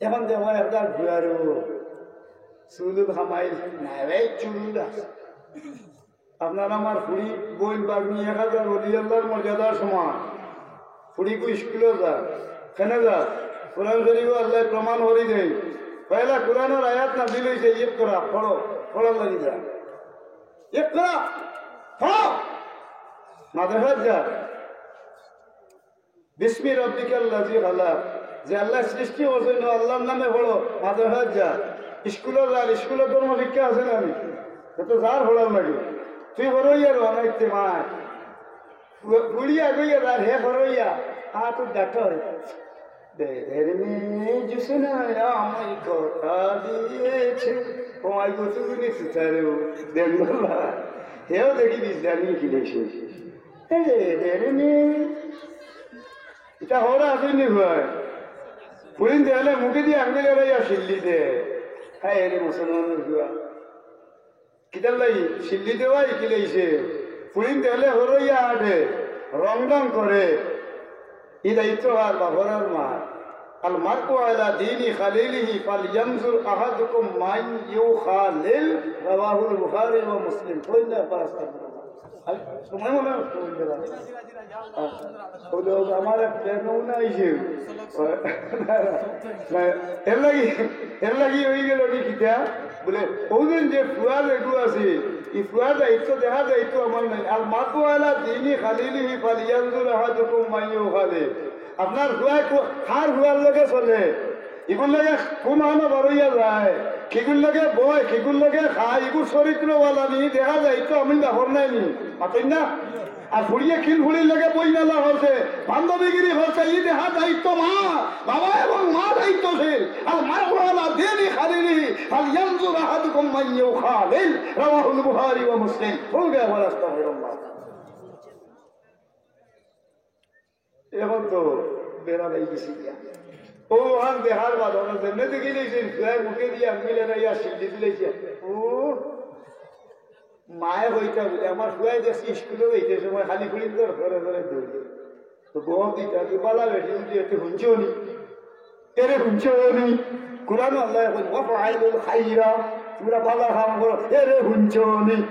এখন দেখো একটা ঘুরারো চুলুক হামাইল নাই ভাই, চুলুক আছে। আপনার আমার ফুড়ি বইন বাগনি এক হাজার অলি আল্লাহর মর্যাদার সমান। ফুড়ি কু স্কুলে যা, কেনে যা? কোরআন শরীফ আল্লাহ প্রমাণ করি দেয়। পয়লা কোরআনের আয়াত নাজিল হইছে, ইকরা, পড়ো, পড়ার লাগি যা। ইকরা, পড়ো। মাদ্রাসাত যা। বিসমি রাব্বিকাল্লাযী খালাক। যে আল্লাহ সৃষ্টি করছেন, ও আল্লাহর নামে পড়ো, মাদ্রাসাত যা। স্কুলে যা, স্কুলে ধর্ম শিক্ষা আছে না নি? এ তো যার পড়ার লাগে। তুই বড় হইয়া রো, না ইতে মার। পু-, পুড়িয়া গইয়া যার, হে বড় হইয়া, আ, তুই ডাক্তার। বেদের মেয়ে জুসনায় আমায় কথা দিয়েছে। ও আই গো, তুমি নি সুতারে ও। দেখো না। হেও দেখি বিজ্ঞানী কি লেখে। এ, বেদের মেয়ে। এটা হরা আসেনি ভাই। পুরিন দেয়ালে মুখে দিয়ে আঙ্গুল এড়াইয়া শিল্লি দে। হ্যাঁ, এরে মুসলমানের হুয়া। কিতার লাগি? শিল্লি দেওয়াই কিলাইছে। ফুড়িন দেখলে হরইয়া আটে, রং রং করে। ই দায়িত্ব আর বাপর আর মার। আল মারকু আলা দীনি খালিলিহি ফালইয়ানজুর আহাদুকুম মান ইউখালিল, রাওয়াহুল বুখারী ওয়া মুসলিম। কই না পারাস্তা? আই, সময় মনে নষ্ট হয়ে গেল। হ্যাঁ। ওই যে আমার এক ফ্রেন্ড নমুনা আইছে। না, এর লাগি, এর লাগি হয়ে গেল কি কিতা? বলে, ওদিন যে ফুয়া যেগু আছে, এই ফুয়ার দায়িত্ব দেখা দায়িত্ব আমার নাই। আল মারকু আলা দীনি খালিলিহি ফালইয়ানজুর আহাদুকুম মান ইউখালিল। আপনার ফুয়া কো-, কার ফুয়ার লগে চলে? ইগুর লগে কুন হানো বারইয়া যায়, কিগুর লগে বয়, কিগুর লগে খায়, ইগুর চরিত্র বালা নি, দেখা যায় তো আমি বাপর নাই নি, মাতইন না? আর ফুড়িয়ে কিন ফুড়ির লগে বই মেলা করছে, বান্ধবীগিরি করছে, ই দেখা যায় তো মা, বাবা এবং মা দায়িত্বশীল। আল মারউ আলা দীনি খালিলিহি, ফালইয়ানজুর আহাদুকুম মান ইউখালিল। রাওয়াহুল বুখারী ওয়া মুসলিম। হো গয়া ওয়াল আস্তাগফিরুল্লাহ। এখন তো বেড়া হয়ে গেছি গিয়া। ও ওখান দেখার বাদ আমরা যেমনি দেখি নিয়েছেন, ফুয়ায় মুখে দিয়ে আঙ্গুল এনে ইয়া সিদ্ধি তুলেছে। ও মায়ে হইতা বলে, আমার ফুয়ায় দেখছি স্কুলে যাইতে সময় খালি ফুড়ির ধর ধরে ধরে দৌড়ে। তো বউ দিতা, তুই বালা বেটি, তুই এতে হুনছো নি? এরে হুনছো নি? কোরআন আল্লাহ এখন, "ওয়াফআলুল খাইরা", তোমরা বালা কাম করো, এরে হুনছো নি?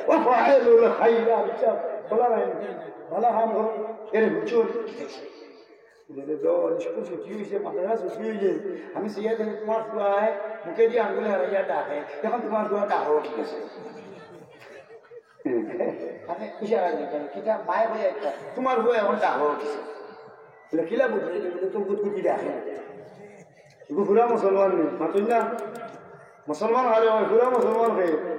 ওয়াফআলুল খাইরা, আচ্ছা, বালা নাই, বালা কাম করো, এরে হুনছো নি? বুঝলে তো, স্কুল ছুটি হইছে, মাদ্রাসা ছুটি হইছে, আমি সিয়া দেখি তোমার ফুয়ায় মুখে দিয়ে আঙ্গুল হারাইয়া ডাকে, এখন তোমার ফুয়া ডাকো ঠিক আছে। মানে ইশারা দিয়ে করে, কিতা মায় হয়ে একটা, তোমার হয়ে এখন ডাক হয়ে গেছে। বলে, "কিলা বুঝলি?" বলে, "তো গুদগুদি ডাকে।" এগু পুরা মুসলমান নি, মাতুন না? মুসলমান হারে হয়, পুরা মুসলমান হয়ে।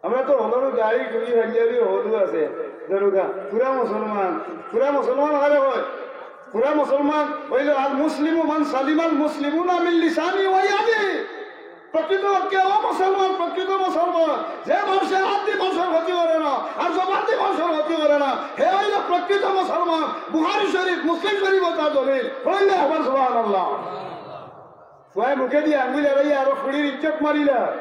আমরা তো হলরু দাড়ি, টুপি, পাঞ্জাবি, হলু আছে, দরুগা, পুরা মুসলমান, পুরা মুসলমান হারে হয়। পুরা মুসলমান হইল, "আল মুসলিমু মান সালিমাল মুসলিমুনা মিন লিসানি ওয়া ইয়াদি।" প্রকৃত অর্থে ও মুসলমান, প্রকৃত মুসলমান, যে মানুষের আত্মি মানুষের ক্ষতি করে না, আর জবান দিয়ে মানুষের ক্ষতি করে না, হে হইল প্রকৃত মুসলমান। বুখারী শরীফ, মুসলিম শরীফ ও তার দলিল। বললে একবার সুবহানাল্লাহ। ফুয়ায় মুখে দিয়ে আঙ্গুল এড়াইয়া আরো ফুড়ির ইজ্জত মারিলা।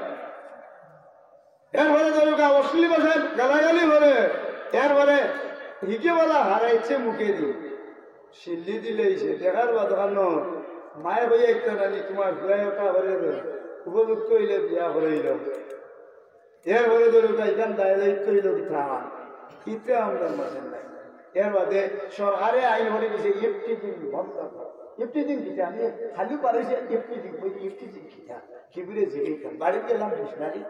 এরপরে ধরো গা অশ্লীল ভাষায় গালাগালি করে, এরপরে হিকে বলা হারাইছে মুখে দিয়ে। সিল্লি দিলে সে দেখার বাদ কানো মায়ে হইয়া ইত্যা নানি তোমার ফুয়ায় ওটা করে দে, উপযুক্ত হইলে বিয়া করাইল। এরপরে ধরো গা ইখান দায় দায়িত্ব হইল কি থামান, ইতে আমরা মাঝে নাই। এর বাদে সরকারে আইন করে দিছে ইফটিজিং বন্ধ কর। ইফটিজিং কিতা? আমি খালি পারিছে ইফটিজিং, ওই ইফটিজিং কিতা? কি করে জিজ্ঞেস করেন? বাড়িতে গেলাম ডিকশনারি,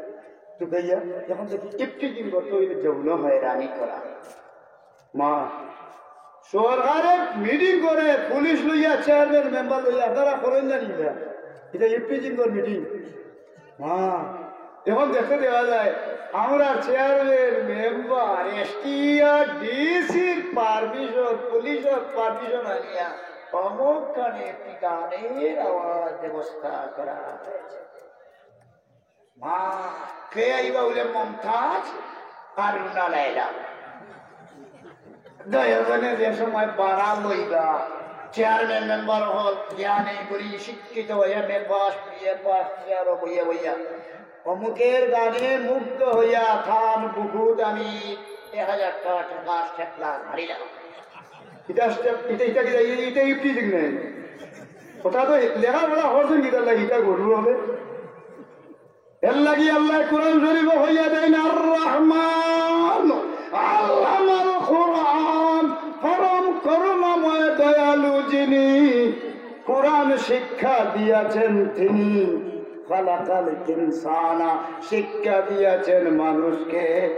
তো ভাইয়া, এখন দেখি ইফটিজিং করতে হইলে যৌন হয়রানি করা। মা, সরকারে মিটিং করে, পুলিশ লইয়া, চেয়ারম্যান, মেম্বার লইয়া, আপনারা করেন জানি না। এটা ইফটিজিং কর মিটিং। মা, এখন দেখতে দেখা যায়, আমরা চেয়ারম্যান, মেম্বার, এসডিও, ডিসির পারমিশন, পুলিশের পারমিশন আনিয়া অমুকখানে একটি গানের আওয়াজ ব্যবস্থা করা হয়েছে। মা, কে আইবা বলে মমতাজ আর রুনা লায়লা। দুইজনে যে সময় বাড়া লইবা, চেয়ারম্যান মেম্বার হল, জ্ঞানী গুণী শিক্ষিত হইয়া মেম্বার, বিএ পাস, চেয়ারও বইয়া বইয়া। অমুকের গানে মুগ্ধ হইয়া থান বুকুত আমি এক হাজার টাকা ঠেকলা হারিলাম। এটা স্টেপ, এটা, এটা কি, এটা ইফটিজিং নাই? কথা তো লেখাপড়া করছেন, এটা লাগে, এটা গরু হবে। এর লাগি আল্লাহ কোরআন শরীফে কইয়া দেন, "আর রহমান আল্লামাল কোরআন", পরম করুণাময় দয়ালু যিনি, কোরআন শিক্ষা দিয়েছেন তিনি। খালাকাল ইনসানা, শিক্ষা দিয়েছেন মানুষকে।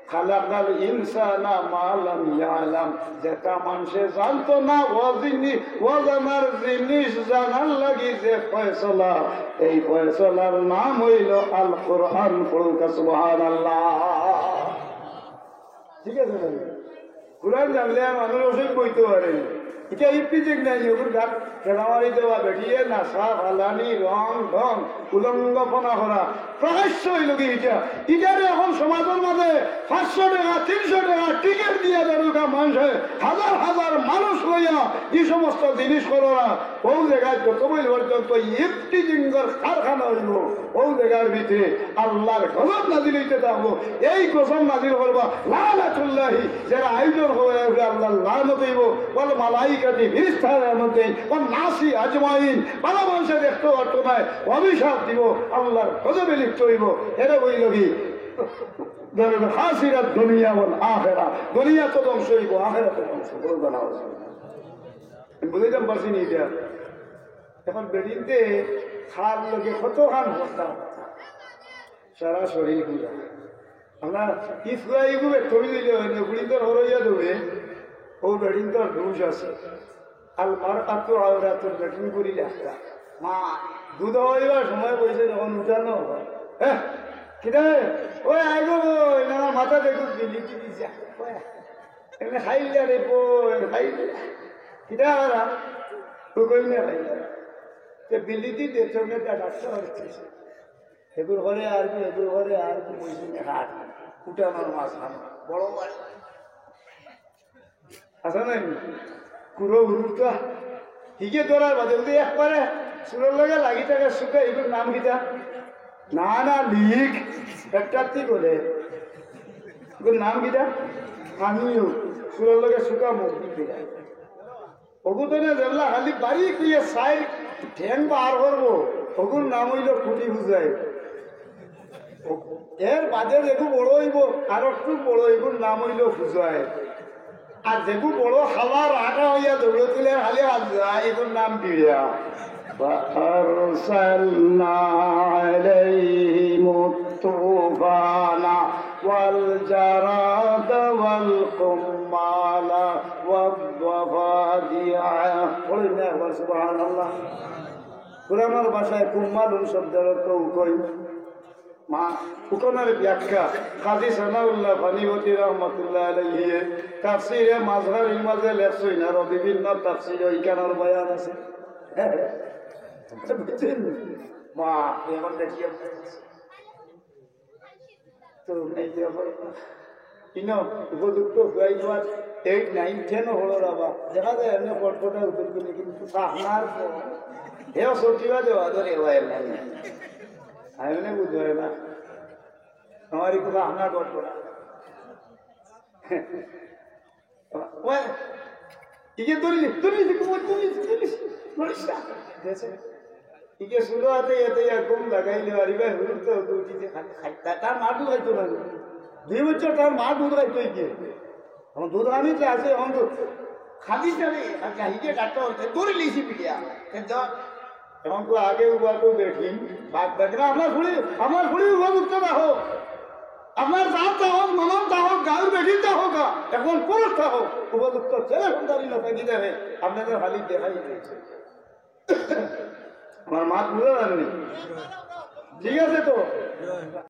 খালাকাল ইনসানা মা লাম ইয়ালাম, যেটা মানুষে জানতো না, ও জিনিস, ও জানার জিনিস জানার লাগি যে ফয়সলা, এই ফয়সলার নাম হইল আল কোরআন। পড়ুকা সুবহানাল্লাহ। ঠিক আছে না? কোরআন জানলে আর মানুষ অসুখ বইতে পারে না। এটা ইফটিজিং নাই, ওগুলো গাছ খেলামারি দেওয়া, বেটিয়ে নাচা, ফালানি, রং, ঢং, উলঙ্গপনা করা, প্রকাশ্য হইল কি এটা? এটারে এখন সমাজের মাঝে পাঁচশো টাকা, তিনশো টাকা টিকিট দিয়া দেরুকা মানুষে হাজার হাজার মানুষ লইয়া এই সমস্ত জিনিস কররা, ও জায়গায় যত বই পর্যন্ত ইফটিজিংয়ের কারখানা হইব, ও জায়গার ভিতরে আল্লাহর গজব নাজিল হইতে থাকবো। এই গজব নাজিল করবা লানাতুল্লাহি, যারা আয়োজন করে আসবে, আল্লাহর লানত হইব, ওয়াল মালাইকাতি, ফিরিস্তার লানত হইব, ওয়ান নাসি আজমাইন, ভালা মানুষে দেখতে পারতো না, অভিশাপ দিব, আল্লাহর গজবে লিপ্ত হইব। এরা ওই লোকই ধরেন, খাসিরাত দুনিয়া ওয়াল আখেরা, দুনিয়া তো ধ্বংস হইব, আখেরা তো ধ্বংস, বলবো না। আমি বুঝাইতাম পারছি নি এটা? এখন বেটিন্তে খার লগে কত খান হত্যা, সারা শরীর গুলা। আমরা ইসরায়েল গুলো তুমি দিলে হয় না, বেটিন্তর হরইয়া দেবে, ও বেটিন্তর দুষ আছে। আল মারআতু আওরাতুন, বেটিন করি লেখা। মা, দুধ হইবার সময় বইছে যখন উঠানো হয়। হ্যাঁ? কিতা? ওই আইবো বই, না, না, মাথা দেখুক, বিলিতি দিছে। ওই, এমনি খাইলে রে বই, খাইলে। কিতা করা? তুই কই না খাইলে? তো বিলিতি দে, চোখে তা ডাক্তার হচ্ছে। এগুলো করে আর কি, এগুলো করে আর কি, বইছে না, হাট। উঠানোর মাছ খানো। বড় মাছ। আছে না নি? কুরো হুরুর তো হিগে ধরার বাদে যদি একবারে চুলর লগে লাগি থাকে শুকা, এগুলোর নাম কিতা? না, না, লিক। একটা কি বলে? এগুলোর নাম কিতা? আমিও। চুলর লগে শুকা মুখ দিতে যায়। অগুতনে যেবলা খালি বাড়ি কইয়া সাইড ঠ্যাং বার করবো, অগুর নাম হইল খুঁটি বুঝায়। এর বাদে যেগু বড় হইব, আর একটু বড় হইব, নাম হইল ফুজায়। আর যেগু বড় খাবার আটা হইয়া দৌড়ে তুলে খালি হাত যায়, এগুর নাম বিড়া। فأرسلنا عليهم الطوفان والجراد والقمل والضفادع। বলুন না একবার সুবহানাল্লাহ। কোরআনের ভাষায় কুম্মালুন শব্দের অর্থ উকই। মা, উকনের ব্যাখ্যা কাজী সানাউল্লাহ পানিপতি রহমতুল্লাহ আলাইহি তাফসিরে মাজহারির মাঝে লেখছইন, আরো বিভিন্ন তাফসিরে ওইখানের বয়ান আছে। বুঝছেন? মা, এখন দেখিয়ে তো এই যে আবার ইনো উপযুক্ত হয়ে যাওয়ার এইট, নাইন, টেনও হলো বাবা। দেখা যায় এমনি কটকটা উত্তর করে, কিন্তু আপনার হেও সত্যি বাদে বাদে রে ভাই, এমনি। আমি এমনি বুঝতে পারি না। আমার একটু আপনার কটকটা। ওই, ইকে ধরলি, ধরলি, ধরলি, ধরলি, ধরলি, ধরলি, ধরলি। ইকে শুরু হতে এতে ইয়া ঘুম লাগাইলে, আর ইবার হুরুর তো উঠি যে খালি খাইতা। তার মা দুধ খাইতো না। দুই বছর তার মা দুধ খাইতো ইকে। এখন দুধ আনিতে আছে, এখন তো খাবি যাবে। আর কাহিকে ডাক্তার হইতে দৌড়ে লিছি পিটিয়া। তে ধর, এখন তো আগে উবা তো বেটি, বাপ বেটি না, আপনার ফুড়ি, আমার ফুড়ি উপযুক্ত না হোক। আপনার জাত তা হোক, মামার তা হোক, গাঁর বেটি তা হোক, এখন পুরুষ তা হোক, উপযুক্ত ছেলে সন্তানি না থাকি যাবে, আপনাদের খালি দেখাই দিয়েছে। আমার মাত বুঝা যায়নি? ঠিক আছে তো?